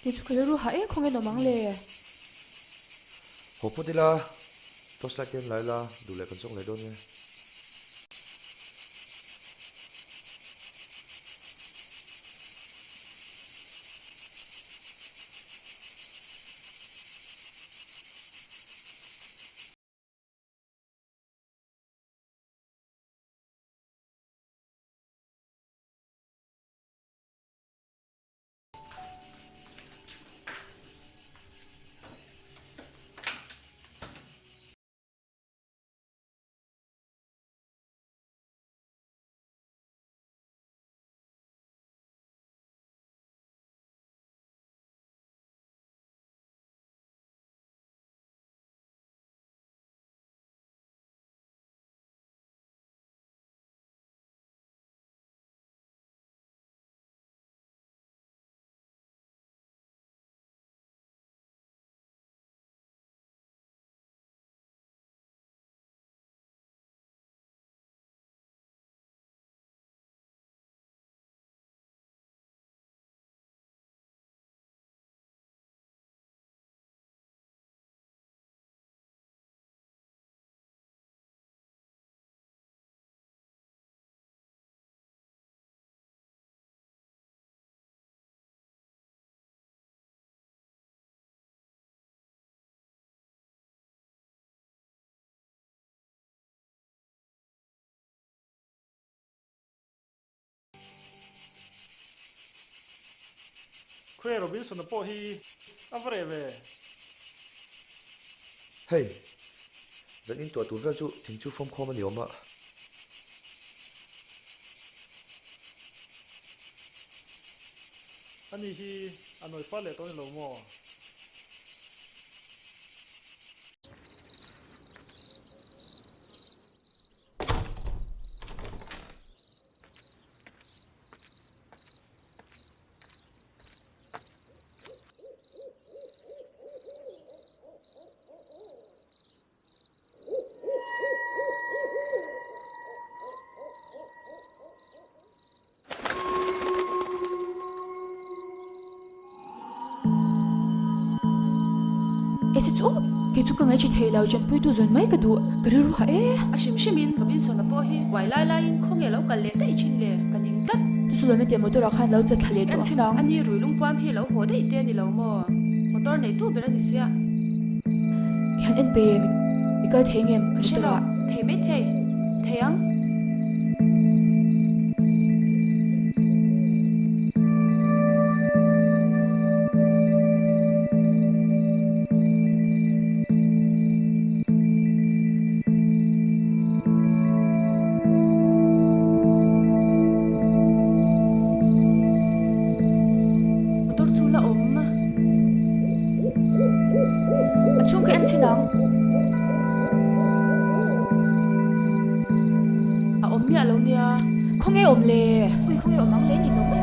Kei chu ka rilru hah em khawng en awm ang le. Haw phawt ila, torchlight te an la ila, duh leh kan zawk leh dawn nge. Khawi Robinson-a pawh hi a va reh ve. Hei, zan in tuah tur vel chu thing chu fawm khawm a ni awm a. Ani hi a nawi fal leh tawh a ni lo maw? Esi chu kei chu ka ngaihchhe thei lo, Chanpuitu zawn mai ka duh, ka rilru hah e. A hrim hrimin Robinson-a pawh hi uai lai laiin khawnge lo kal leh daih thin le, ka ning tlat. Chu chu lawm e motor ah khan lo chat thla leh tawh ang. En ang, ani rui lungpuam hi lo haw daih te a ni lo maw? Motor neitu ber a ni sia. I han en pe em? I kal thei ngem Ka hre motor lo, ah? thei mai thei, thei ang. Motor chu la awm. A chhung ka en chin ang. A awm miah lo nia. Khawnge awm le? Ui khawnge awm ang le ni nawm e.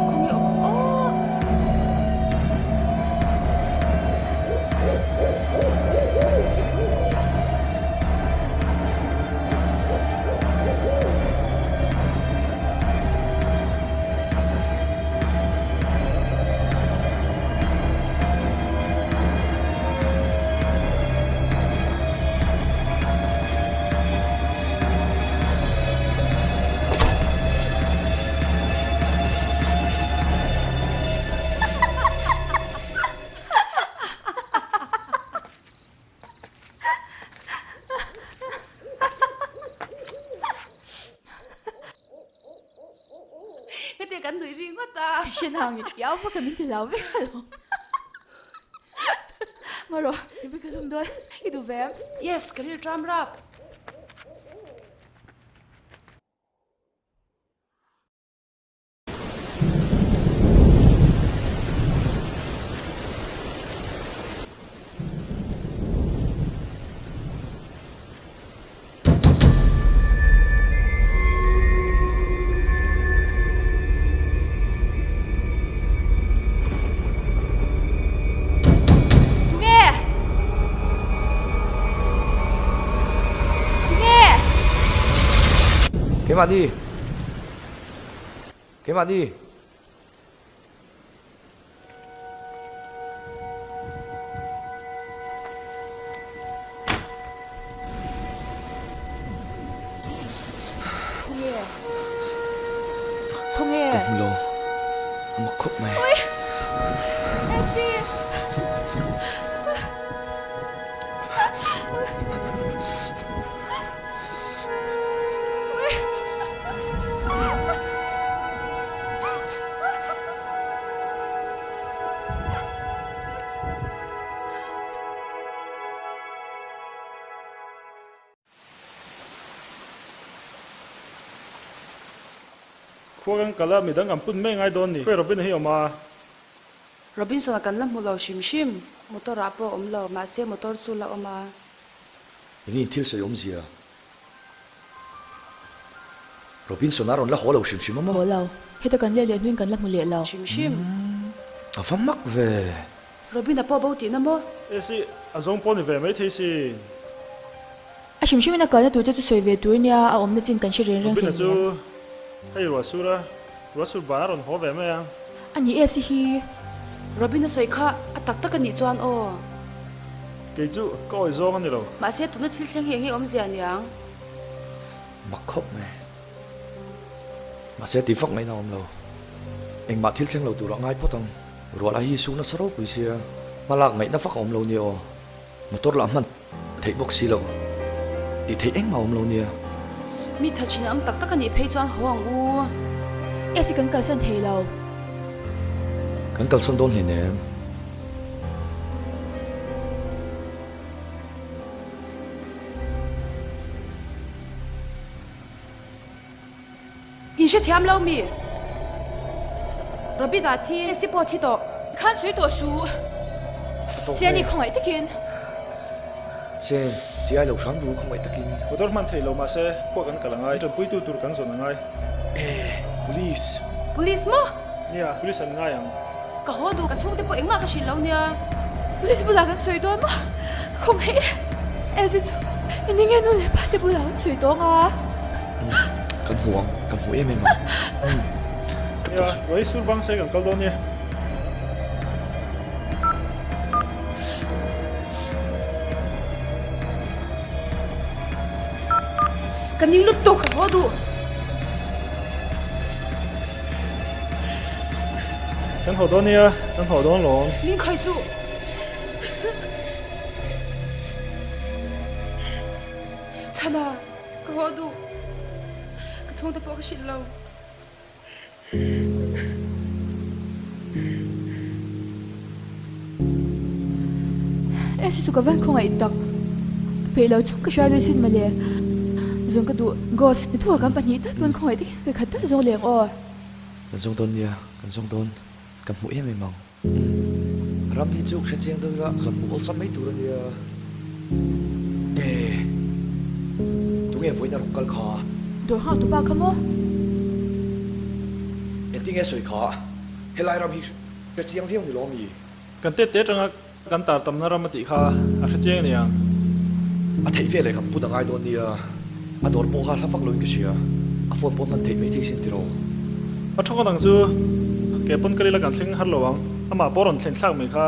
Khawnge awm ang aw. Hetiang kan nuih ri ngawt a. Hre nang i au vak a min ti hlau vek alawm. Marawh, i bik a hlum dawn i duh ve em? Yes, ka ril tram rap. Tunge? Tunge? Keimahni! Keimahni! Khawnge? Khawnge? Ka hmu lo. A mak khawp mai. Ui! Essie! Khua kan kal a, midang kan pun mai ngai dawn ni. Khawi Robin-a hi awm a? Robinson-a kan la hmu lo hrim hrim. Motor-ah pawh a awm lo, mahse motor chu la awm a. Engin thil sawi awmzia? Robinson a rawn la haw lo hrim hrim a maw? Haw lo. Heta kan let leh hnuin kan la hmu leh lo. Hrim hrim. A va mak ve. Robin a pawh bo tihna maw? E si, a zawng pawh ni ve mai thei si. A hrim hrimin a kalna turte chu sawi ve tur nia a awmna chin kan hre reng reng Robin a hleinem. chu hei ruah sur a, ruah sur ban a rawn haw ve mai ang. A ni e si hi. Robin a sawi kha a tak tak a nih chuan aw. Kei chu ka awih zawng a ni lo. Mahse tuna thil thleng hi eng nge awmzia niang? Mak khawp mai. Mahse tih vak ngaihna a awm lo. Engmah thil thleng lo turah ngai phawt ang. Ruah lah hi suk nasa ropui sia, hma lak ngaihna vak a awm lo nia aw. Motor lah hman theih bawk si lo. Tih theih engmah a awm lo nia. Mi tha chin ang tak tak a nih phei chuan haw ang u. Esi kan kalsan thei lo. Kan kalsawn dawn hleinem. In hrethiam lo mi? Robin ah thi Esi pawh thi tawh. Khan sawi tawh suh. Siani khawngaih takin. Chen, chiai lo hram ru khawngaih takin. Motor hman thei lo mahse khua kan kal angai, tanpuitu tur kan zawn angai. E, police. Police maw? Nia, police an ngai ang. Ka haw duh, ka chhungte pawh engmah ka hrilh lo nia. Police bulah kan sawi dawn maw? Khawngaih e, Esi chu eng nge nu leh pa te bulah an sawi tawng a? Kan hmu ang, kan hmu em em ang. Nia, Ruai sur bang se kan kal dawn nia. Ka ning lutuk, ka haw duh. Kan haw dawn nia, kan haw dawn lawm. Min khawi suh. Chhana, ka haw duh. Ka chhungte pawh ka hrilh lo. Esi chu ka van khawngaih tak. A peih lo chu ka hria lui sin mawle. Zawng ka duh. Ghost, ni thuah kan pahnih tal pawn khawngaih takin ve khat tal zawng leng aw. Kan zawng dawn nia, kan zawng dawn. Kan hmu em em ang. Umm, ram hi chu hre chiang deuh ila zawn hmuh awlsam mai tur a nia. E, tunge vawiin a rawn kal kha? Dawr nghak tupa kha maw? Engtinge sawi kha? Helai ram hi hre chiang viau ni lo ami? Kan tete atanga kan tar tamna ram a tih kha a hre chiang aniang. A theih veleh kan put a ngai dawn nia, a dawr pawh kha hla vak loin ka hria, a phone pawh hman theih mai thei sin tiraw. A thawk dang chu ke pawn kal ila kan thleng har lo ang, amah pawh rawn thlen thlak mai kha.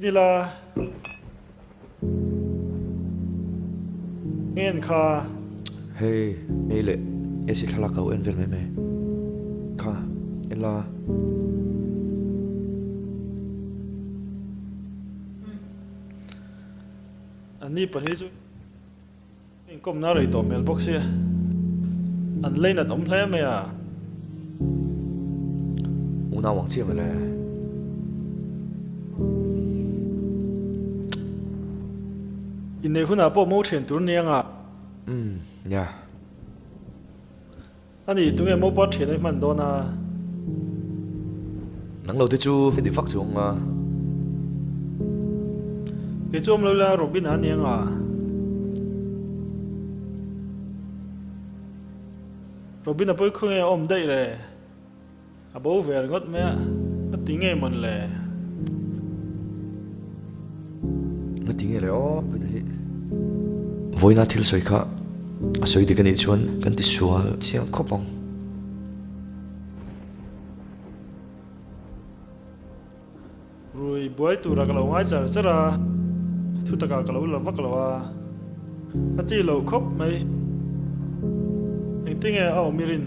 Ila ngen kha. Hei hei leh AC thlalak ka lo en vel mai mai kha en la. An ni pahnih chu inkawmna rei tawh hmel bawk sia an leinat awm hle mai a. Unau ang chiah mawle. Inneih hunah pawh mo thian tur nia nga. Umm nia. A ni, tunge mopa thian a i hman dawn a? Nang lo te chu heti vak chu ang a. Kei chu awm lo ila Robin a nia nga. Robin a pawi khaw nge a awm daih le? A bo ve ringawt mai a, ka ti ngei mawn le? Nga ti nge le aw Pina hi. Vawiina thil sawi kha a sawi dik anih chuan kan ti sual chiang khawp ang. Rui buai tura ka lo ngai char char a, thu takah ka lo la vak lo a, a chi lo khawp mai. Engtinge a awm i rin?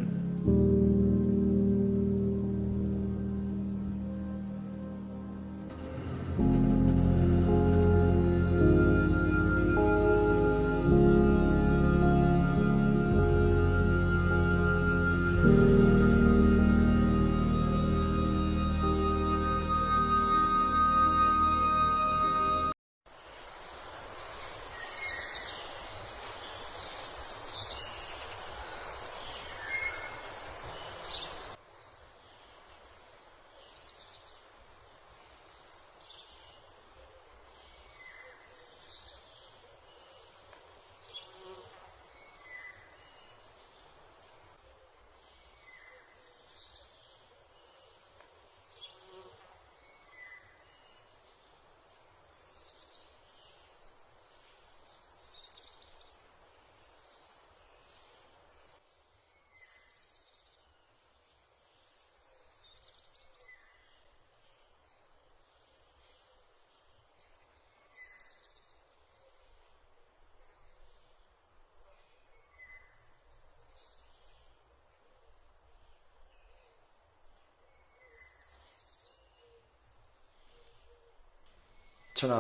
Chhana,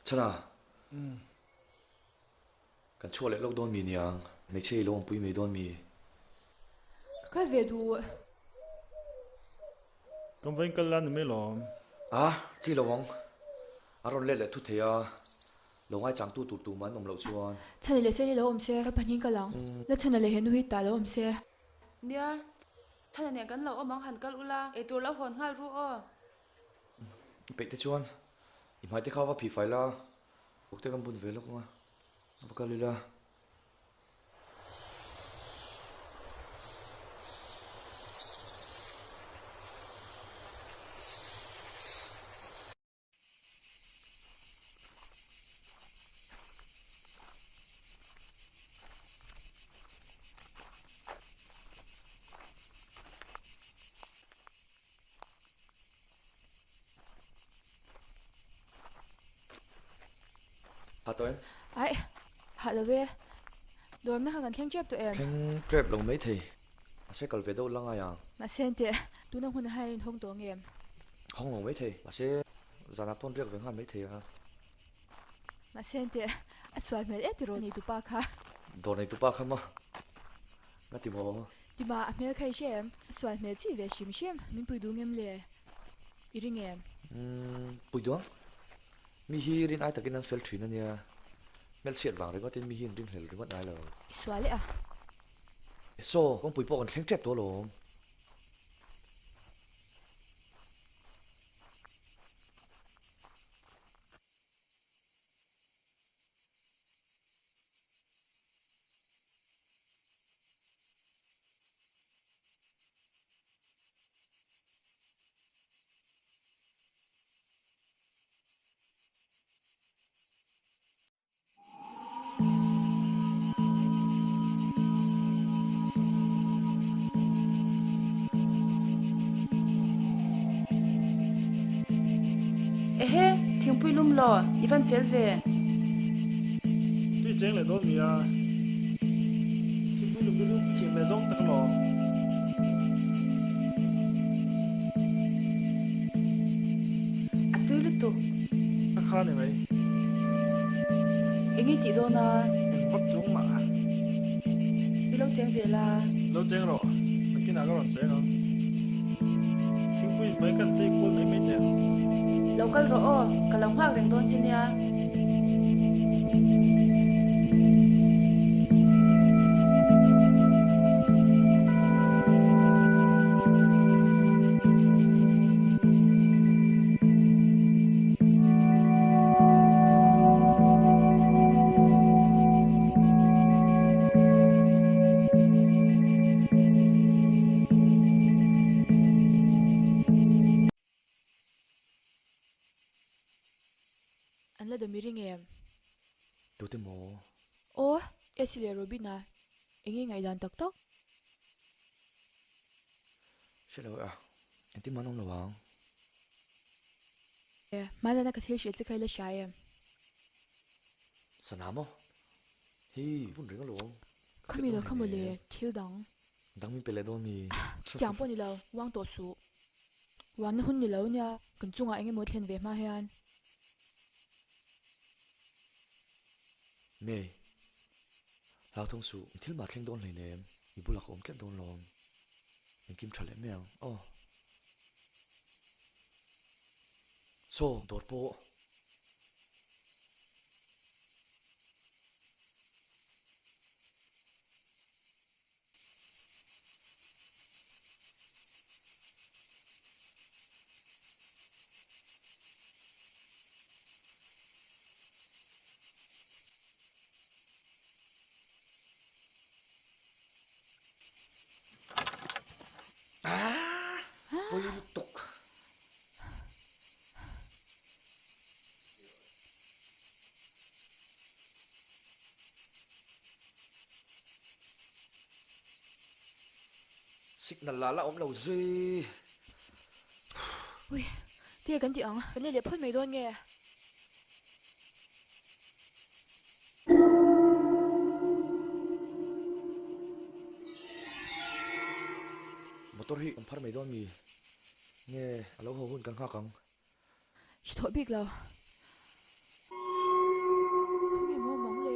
Chhana. Kan chhuah leh lawk dawn mi niang, hmeichhia i lo awmpui mai dawn mi? Ka kal ve duh. Kan vawiin kal la ni mai lawm. A, chi lo ang. A rawn let leh thut thei a, lo ngaichangtu tur tumah an awm loh chuan. Chhana leh Seni lo awm se, ka pahnih kal ang. La Chhana leh he nu hi tah lo awm se. Nia, Chhana nen kan lo awm ang han kal ula, eitur lo hawn nghal ru aw. I peih te chuan i hmai te kha va phih fai la, bawk te kan bun ve lawk ang a, va kal ila. Ha tawh em? Aih, ha lo e. Dawrna kha kan thleng tep tawh em? Thleng tep lo maithei. Mahse kal ve deuh la ngai ang. Mahse enteh, tuna hmunah hian in hawng tawh ang em? Hawng lo maithei. Mahse zanah pawn riak ve nghal maithei a. Mahse enteh, a sual hmel e tiraw neitupa kha. Dawr neitupa kha maw? Nga ti maw? Tima, a hmel kha i hre em? A sual hmel chi ve hrim hrim. Min pui duh ngem le? I ring em? Umm, pui duh ang. Mi hi rin ai takin an fel thin a nia. Hmelchhiat vang ringawtin mi hi an ringhlel ringawt ngai lo. I sual e a. Saw, kawngpui pawh kan thleng tep tawh alawm. Ehe, thingpui lum law, i van fel ve. Tui cheng leh dawn mi a, thingpui lum te chu thiam leh zawng tak alawm. A tui lutuk. Ka kha ni mai. Eng i tih dawn a? Eng vak chuang mah. I lo cheng ve la. Lo cheng rawh, nakinah ka rawn cheng ang. Thingpui mai kan tei kual mai mai teh. Lo kal rawh aw, ka lo nghak reng dawn che nia. An la dawm i ring em? Tute maw? Aw, Essie leh Robina, eng nge ngaihdan tak tak? Hre lo e a, engtin mah an awm lo ang. E, hmailana ka thil hrilh che kha i la hria em? Sana maw? Hei, bun reng alawm. Kha mi lo kha maw le, thil dang. Dang min pe leh dawn mi? Chutiang pawh ni lo, uang tawh suh. Uanna hun ni lo nia, kan chungah eng emaw thlen ve hma hian. May, hlauthawng suh, thil mah thleng dawn hleinem, i bulah ka awm tlat dawn lawm. Engkim tha leh mai ang, aw. Saw, dawr pawh. Pawi lutuk. Signal la la awm lo zui. Ui, tinge kan tih ang? Kan let leh phawt mai dawn nge? Motor hi kan phar mai dawn mi? Nge a lo haw hun kan nghak ang? Hre tawh bik lo. Khawnge maw mang le?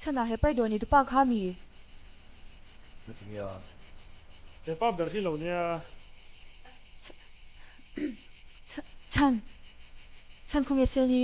Chhanah he pai dawn i tupa kha mi? He pa ber hi lo nia. Chhan, chhan khawnge sel hi?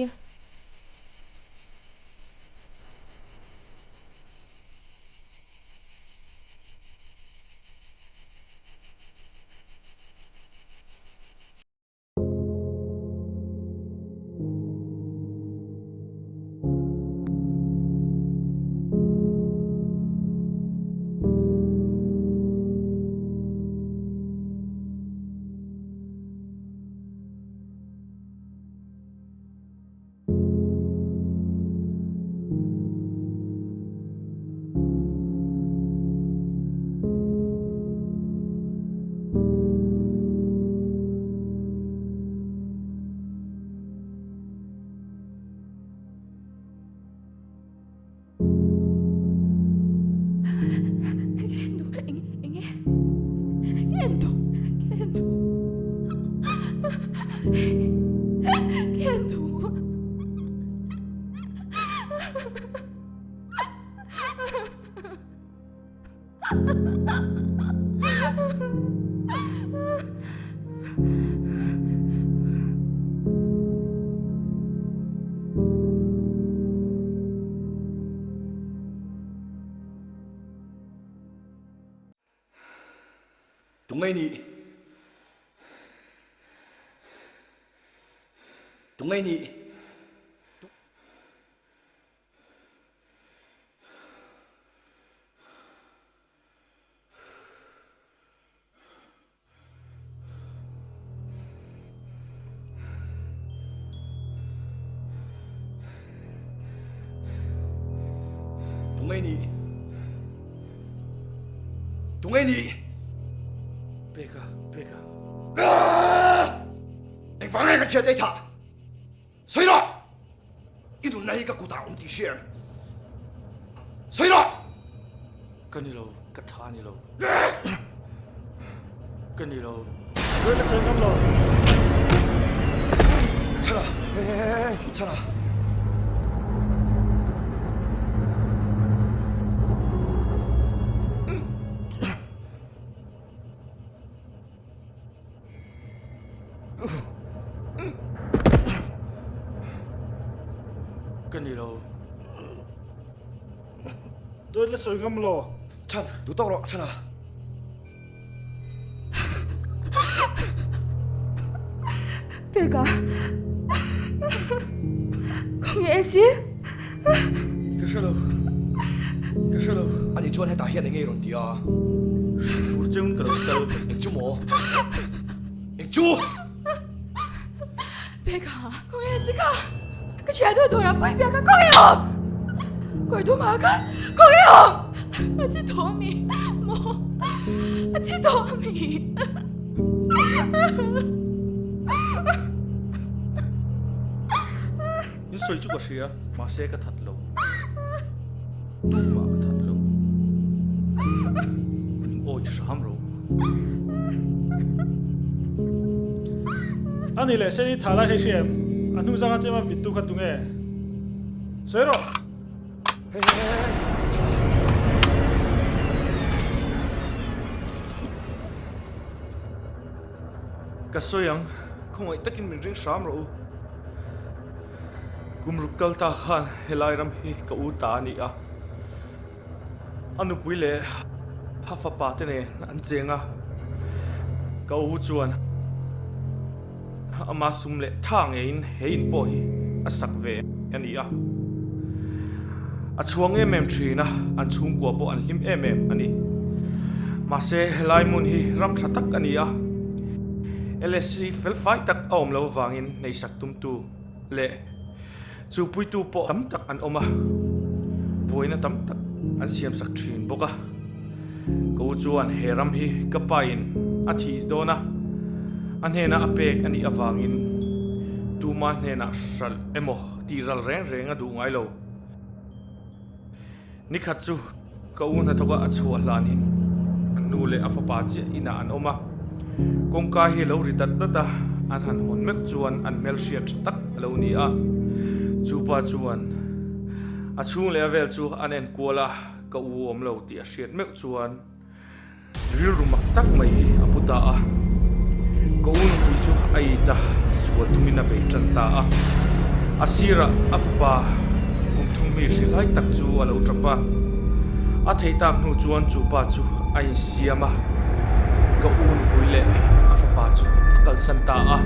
Tunge nih? Tunge nih? Tunge nih? Tunge nih? Peka, peka. Engvang nge ka thiat ei thah? Sawi rawh! I nunna hi ka kutah awm tih hria em? Sawi rawh! Ka ni lo, ka tha ni lo. Ka ni lo. Rui ka sawi ngam lo. Chhana, he he he, chhana. Ka ni lo. Dawt la sawi ngam lo. Chhan, duh tawk rawh, chhan a. Peka. Khawnge Esi? Ka hre lo. Ka hre lo. Ani chuan hetah hian enge i rawn ti a? Fur cheng ka lo kal. Eng chu maw? Eng chu? Peka, khawnge Esi kha? Ka thian ho dawrah pawi piak a khawnge awm? Kawr thumah kha khawnge awm? A thi tawh ami? Maw? A thi tawh ami? In sawi chu ka hria, mahse ka that lo. Tumah ka that lo. Min awi hram ro. A nih leh Seni tha lai hei hria em? A hnu zanga chema vittu kha tunge? Sawi rawh! Hei hei hei hei chhana. Ka sawi ang, khawngaih takin min ring hram rawh u. Kum ruk kal ta khan helai ram hi ka u ta a ni a, a nupui leh a fapa te nen an cheng a, ka u chuan ama sum leh tha ngeiin he in pawh hi a sak ve a ni a, a chhuang em em thin a, an chhungkua pawh an hlim em em a ni. Mahse helai hmun hi ram tha tak a ni a, LSC felfai tak a awm lo vangin hneihsak tumtu leh chu puitu pawh tam tak an awm a, buaina tam tak an siamsak thin bawk a. Ka u chuan he ram hi ka pain a thih dawn a, a hnena a pek a nih avangin tuma hnenah hralh emaw tih ral reng reng a duh ngai lo. Nikhat chu ka u hnathawka a chhuah hlanin an nu leh a fapa chiah inah an awm a, kawngka hi a lo ri dat dat a, an han hawn meuh chuan an hmelhriat tha tak a lo ni a. Chupa chuan a chhung leh a vel chu an en kual a, ka u awm lo tih a hriat meuh chuan Rilru mak tak mai hi a pu ta a, ka u nupui chu a it a, sual tumin a bei tan ta a. A sirah a fapa kum thum mi hrilhai tak chu a lo tap a, a theih tak hnu chuan chu pa chu a insiam a, ka u nupui leh a fapa chu a kalsan ta a.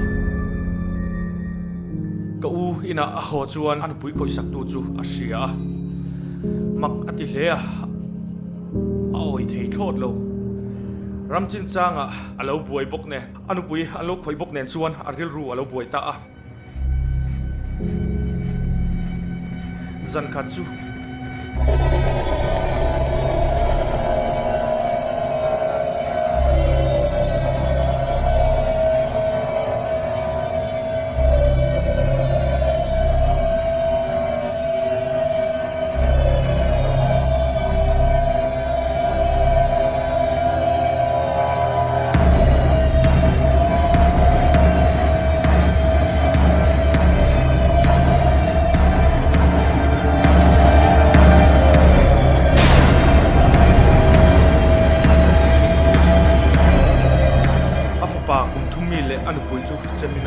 Ka u inah a haw chuan a nupui khawihsaktu chu a hria a, mak a ti hle a. A awi thei thlawt lo. Ram chinchangah a lo buai bawk nen, a nupui an lo khawih bawk nen chuan a rilru a lo buai ta a. Zan khat chu.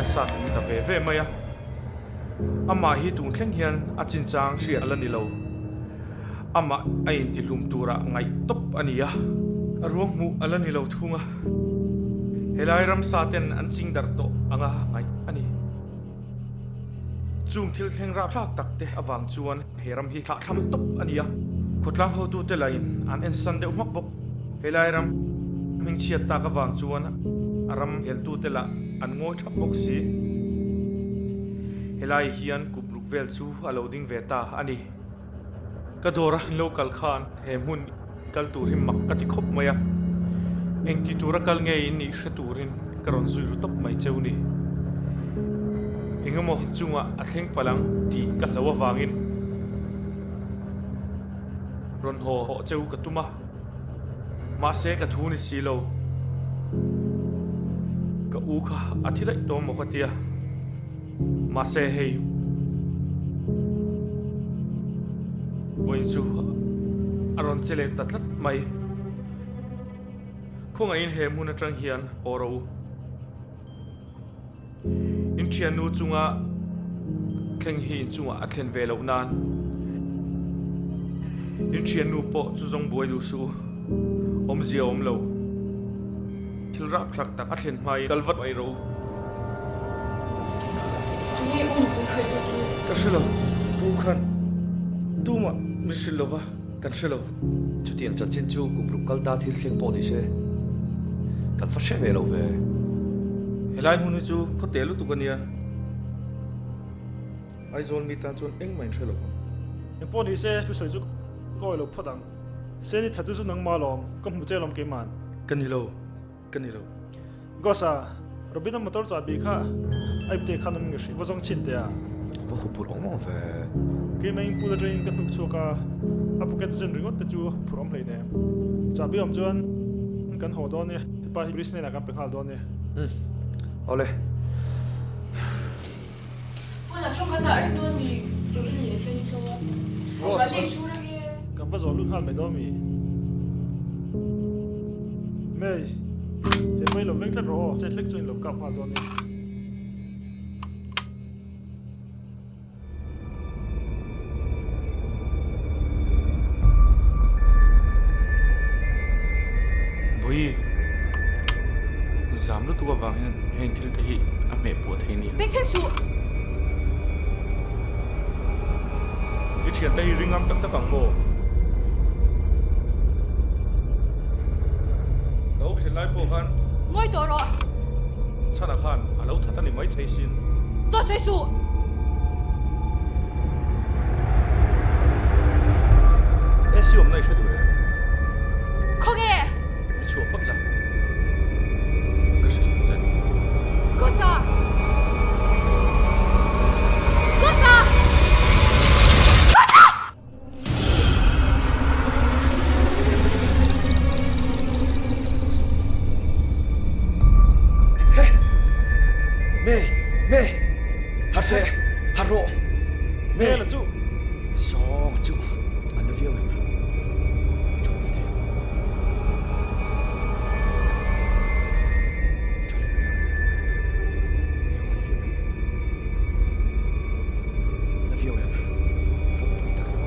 a sat hlum ta ve ve mai a. Amah hi tun thleng hian a chinchang hriat a la ni lo. Amah a intihlum turah ngaih tawp a ni a, a ruang hmuh a la ni lo thung a. Helai ramsa ten an ching darh tawh anga ngaih a ni. Chung thil thleng rapthlak tak te avang chuan he ram hi thlahthlam tawp a ni a, khawtlang hotute lahin an ensan deuh hmak bawk. Helai ram hmingchhiat tak avang chuan a ram heltute lah an ngawi thap bawk si. Helai hian kum ruk vel chu a lo ding ve ta a ni. Ka dawra in lo kal khan he hmun kal tur hi mak ka ti khawp mai a, engti tura kal nge in nih hre turin ka rawn zui ru tawp mai cheu ni. Engemaw chungah a thleng palh ang tih ka hlo avangin rawn haw hawh cheu ka tum a, mahse ka thu ni si lo. Ka u kha a thi daih tawh maw ka tia, mahse hei vawiin chu a rawn che leh ta tlat mai. Khawngaihin he hmun atang hian haw rawh u. In thiannu chunga thleng hi in chungah a thlen ve loh nan in thiannu pawh chu zawng buai duh suh u. Awmzia a awm lo. Thil rapthlak tak a thlen hmain kal vat mai rawh u. Tunge u nupui khaitu chu? Ka hre lo. Pu khan tumah min hrilh lo va, kan hre lo. Chutiang chanchin chu kum ruk kal ta thil thleng pawh ni se, kan va hre ve lo ve. Helai hmun hi chu khaw tel lutuk a nia. Aizawl mi tan chuan engmah in hre lo ang. Engpawh ni se, thusawi chu ka awih lo phawt ang. Seni tha chu chu nangmah lawm, ka hmu che lawm keiman. Ka ni lo, ka ni lo. Gosa, Robin-a motor chahbi kha a ipte khan awm nge hrih va zawng chhin teh a. Va hu phurh awm awm ve. Keimah in pool atangin ka hnuk chhuak a, a pocket zen ringawt te chu phurh awm hleinem. Chahbi awm chuan kan haw dawn e, hepa hi police hnenah kan pe nghal dawn e. Umm, awle. Pawnah sawn kan dah reng dawn mi? Robin leh Seni sawn. Zualtei chhung reng e. Kan va zawh lut nghal mai dawn mi? May, he pa hi lo veng tlat rawh aw, chet hlek chuan in lo kap nghal dawn ni. Vawi zam lutuk avang hian heng thil te hi a hmeh puah thei nia. Bengchheng suh! I thiante hi ring ngam tak tak ang maw? Ka u thlen lai pawh khan. Ngawi tawh rawh! Chhana khan a lo that a ni maithei sin. Dawt sawi suh! AC awmna i hre duh em? Khawnge? Mi chhuah phawt la. Ka hrilh ang che. Gosa! Gosa! Gosa! He! Me! Me! Harh teh! Harh rawh! Me! Hmel a chu! Sawng a chu! A na viau em? Chuan ni teh. Tha leh mai ang. Na viau em? Va pawi tak em?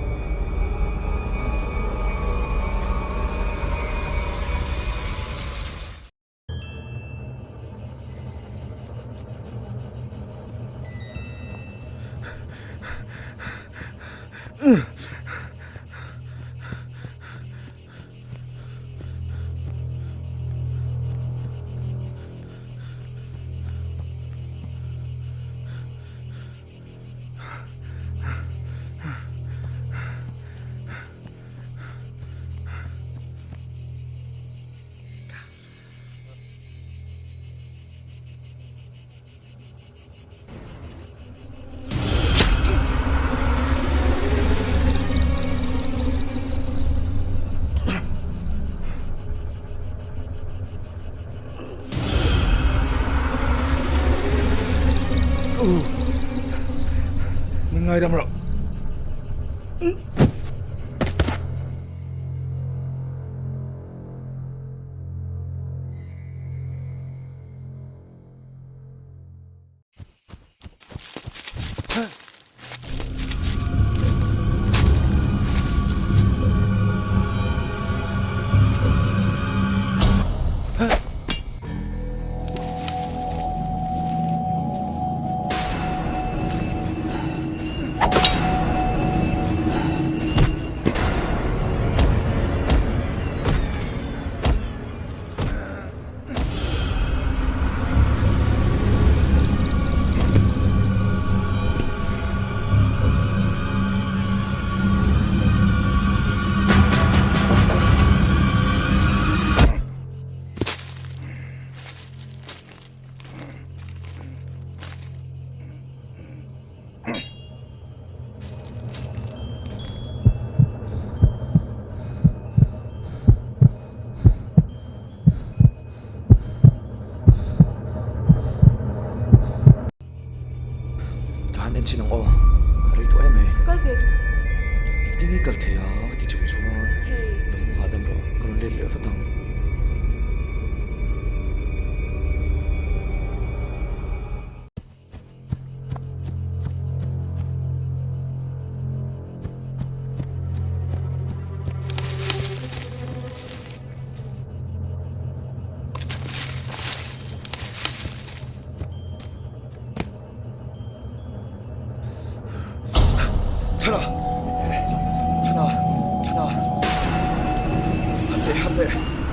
Min ngaidam rawh.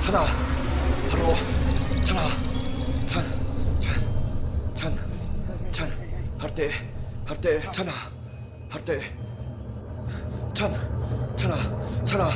Chhana, harh rawh. Chhana, chhan, chhan, chhan, chhan, harh teh, harh teh, chhana, harh teh. Chhan, chhana, chhana.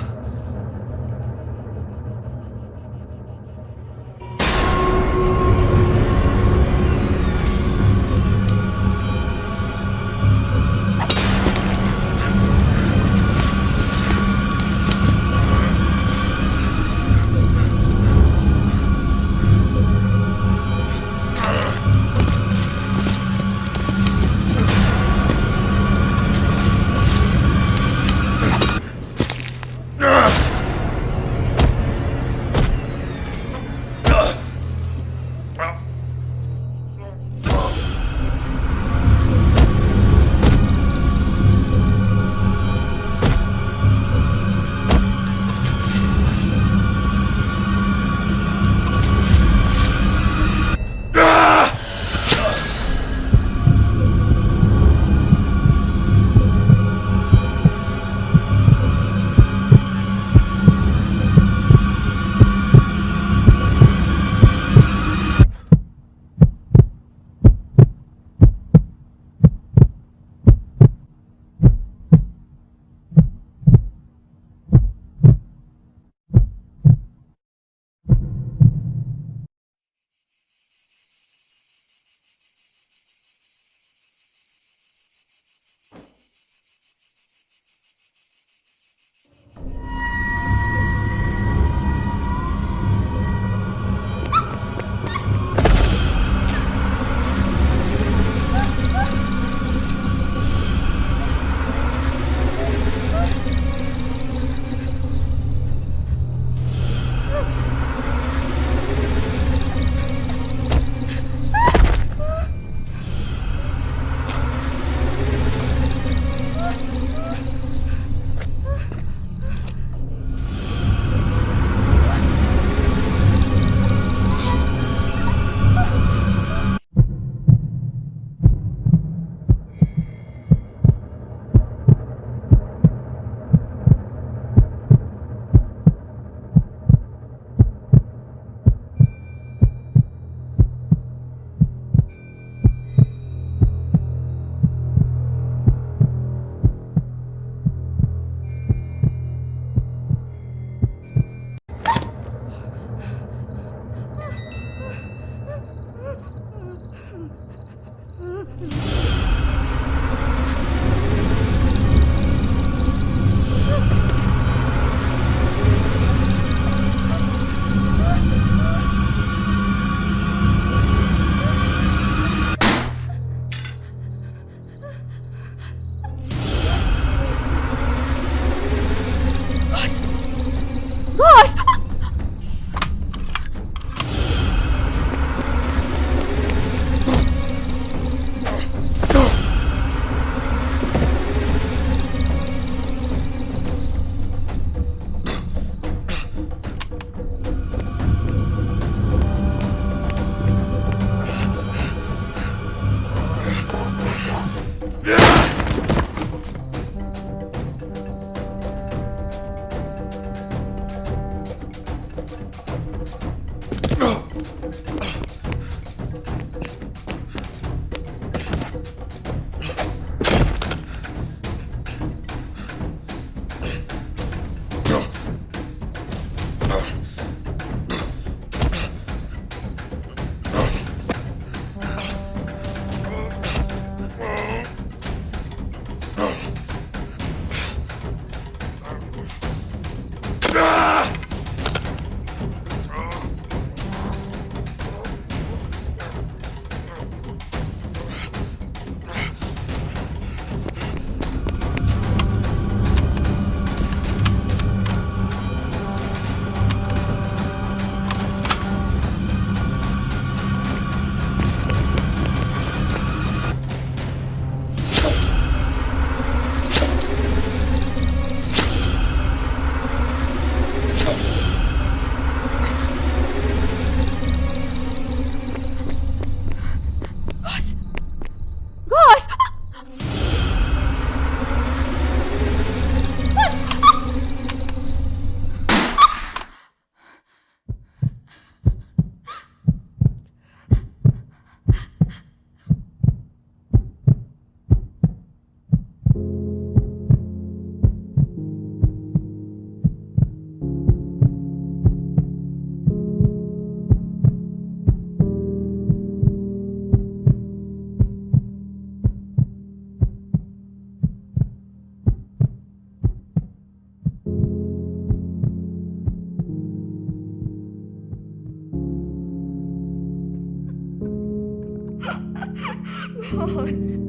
Goss.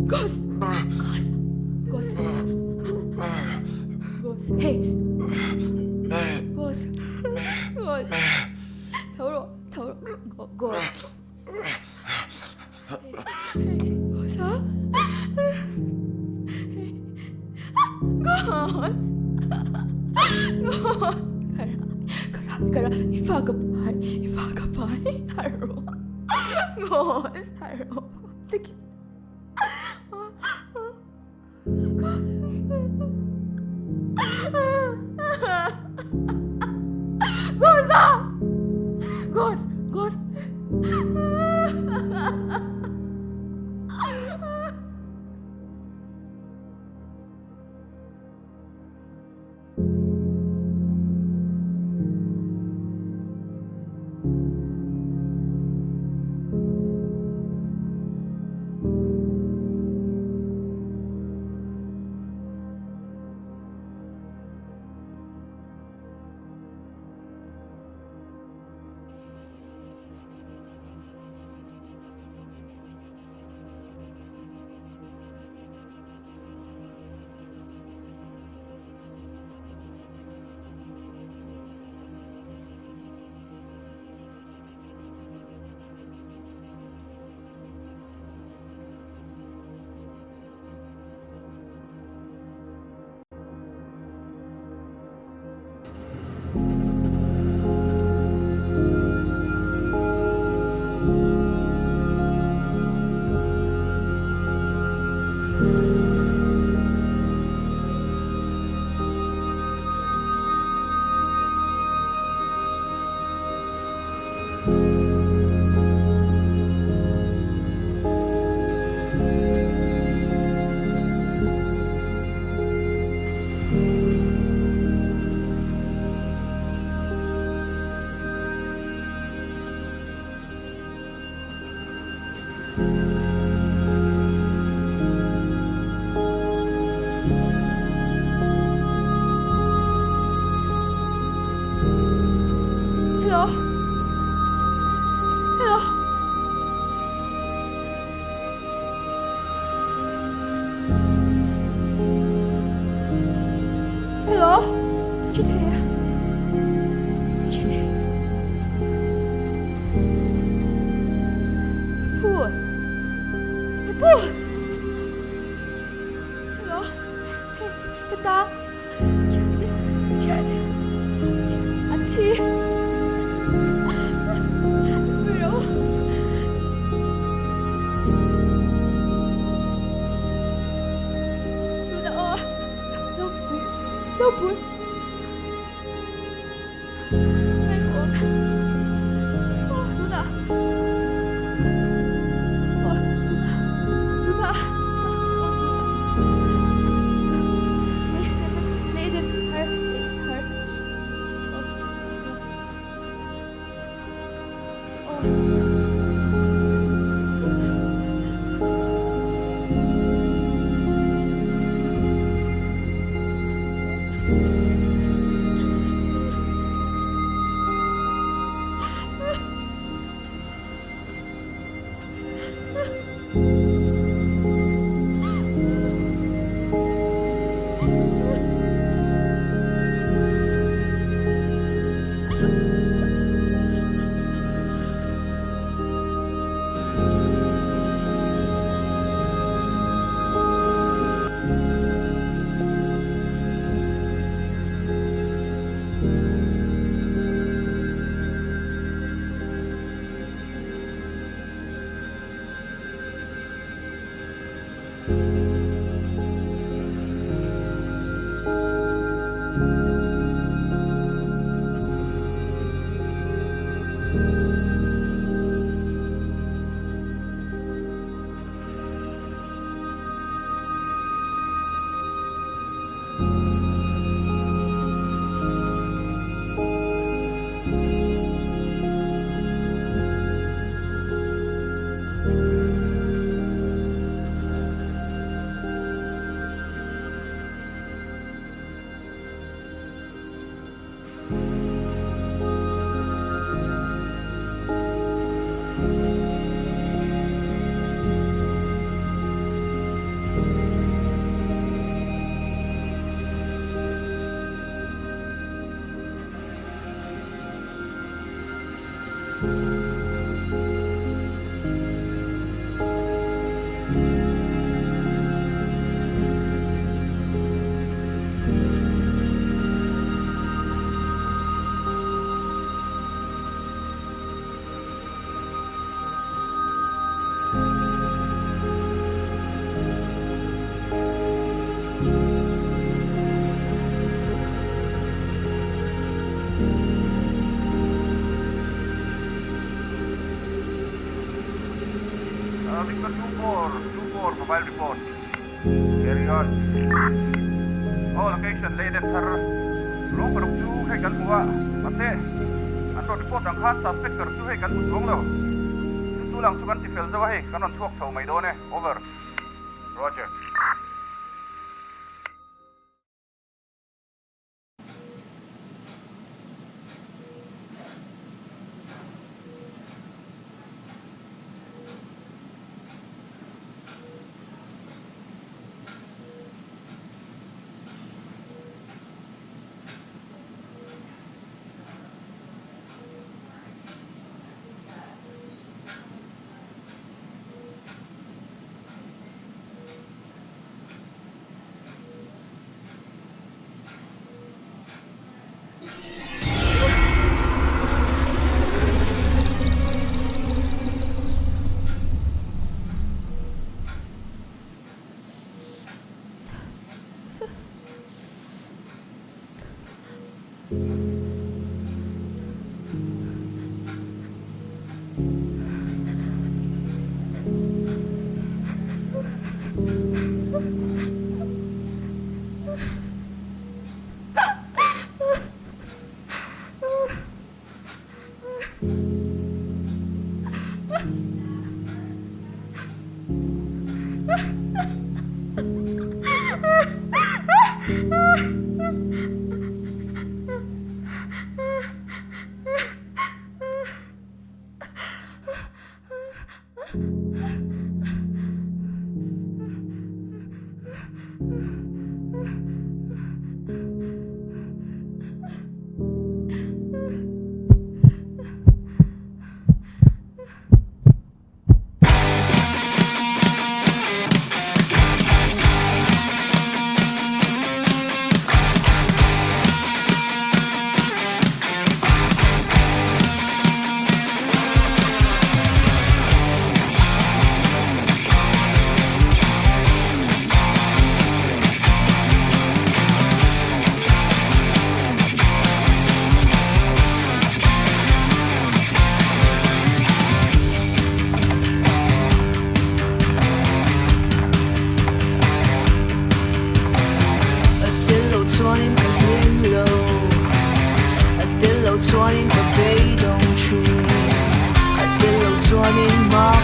Goss. Goss. Goss. Goss. Goss. Hey. Goss. Goss. Tho rawh. Tho rawh. Goss. Goss! Goss! Hello? Hello? Hello? Che thei a? Che thei? Pu! Pu! Hello? Ka ta? Thiante, thiante, an thi. Pui ro. Tuna aw, Zopui, Zopui. Victor 24, 24 mobile report. Carry on. Aw location Leiden thar ruang paruk chu hei kan hmu a, mahse an rawn report ang khan suspect ber chu hei kan hmu chuang lo. Chu chu lang chu kan ti fel zo a hei kan rawn chhuak chho mai dawn e. Over. Roger. A tello chuanin ka hlim lo, a tello chuanin ka beidawng thin, a tello chuanin.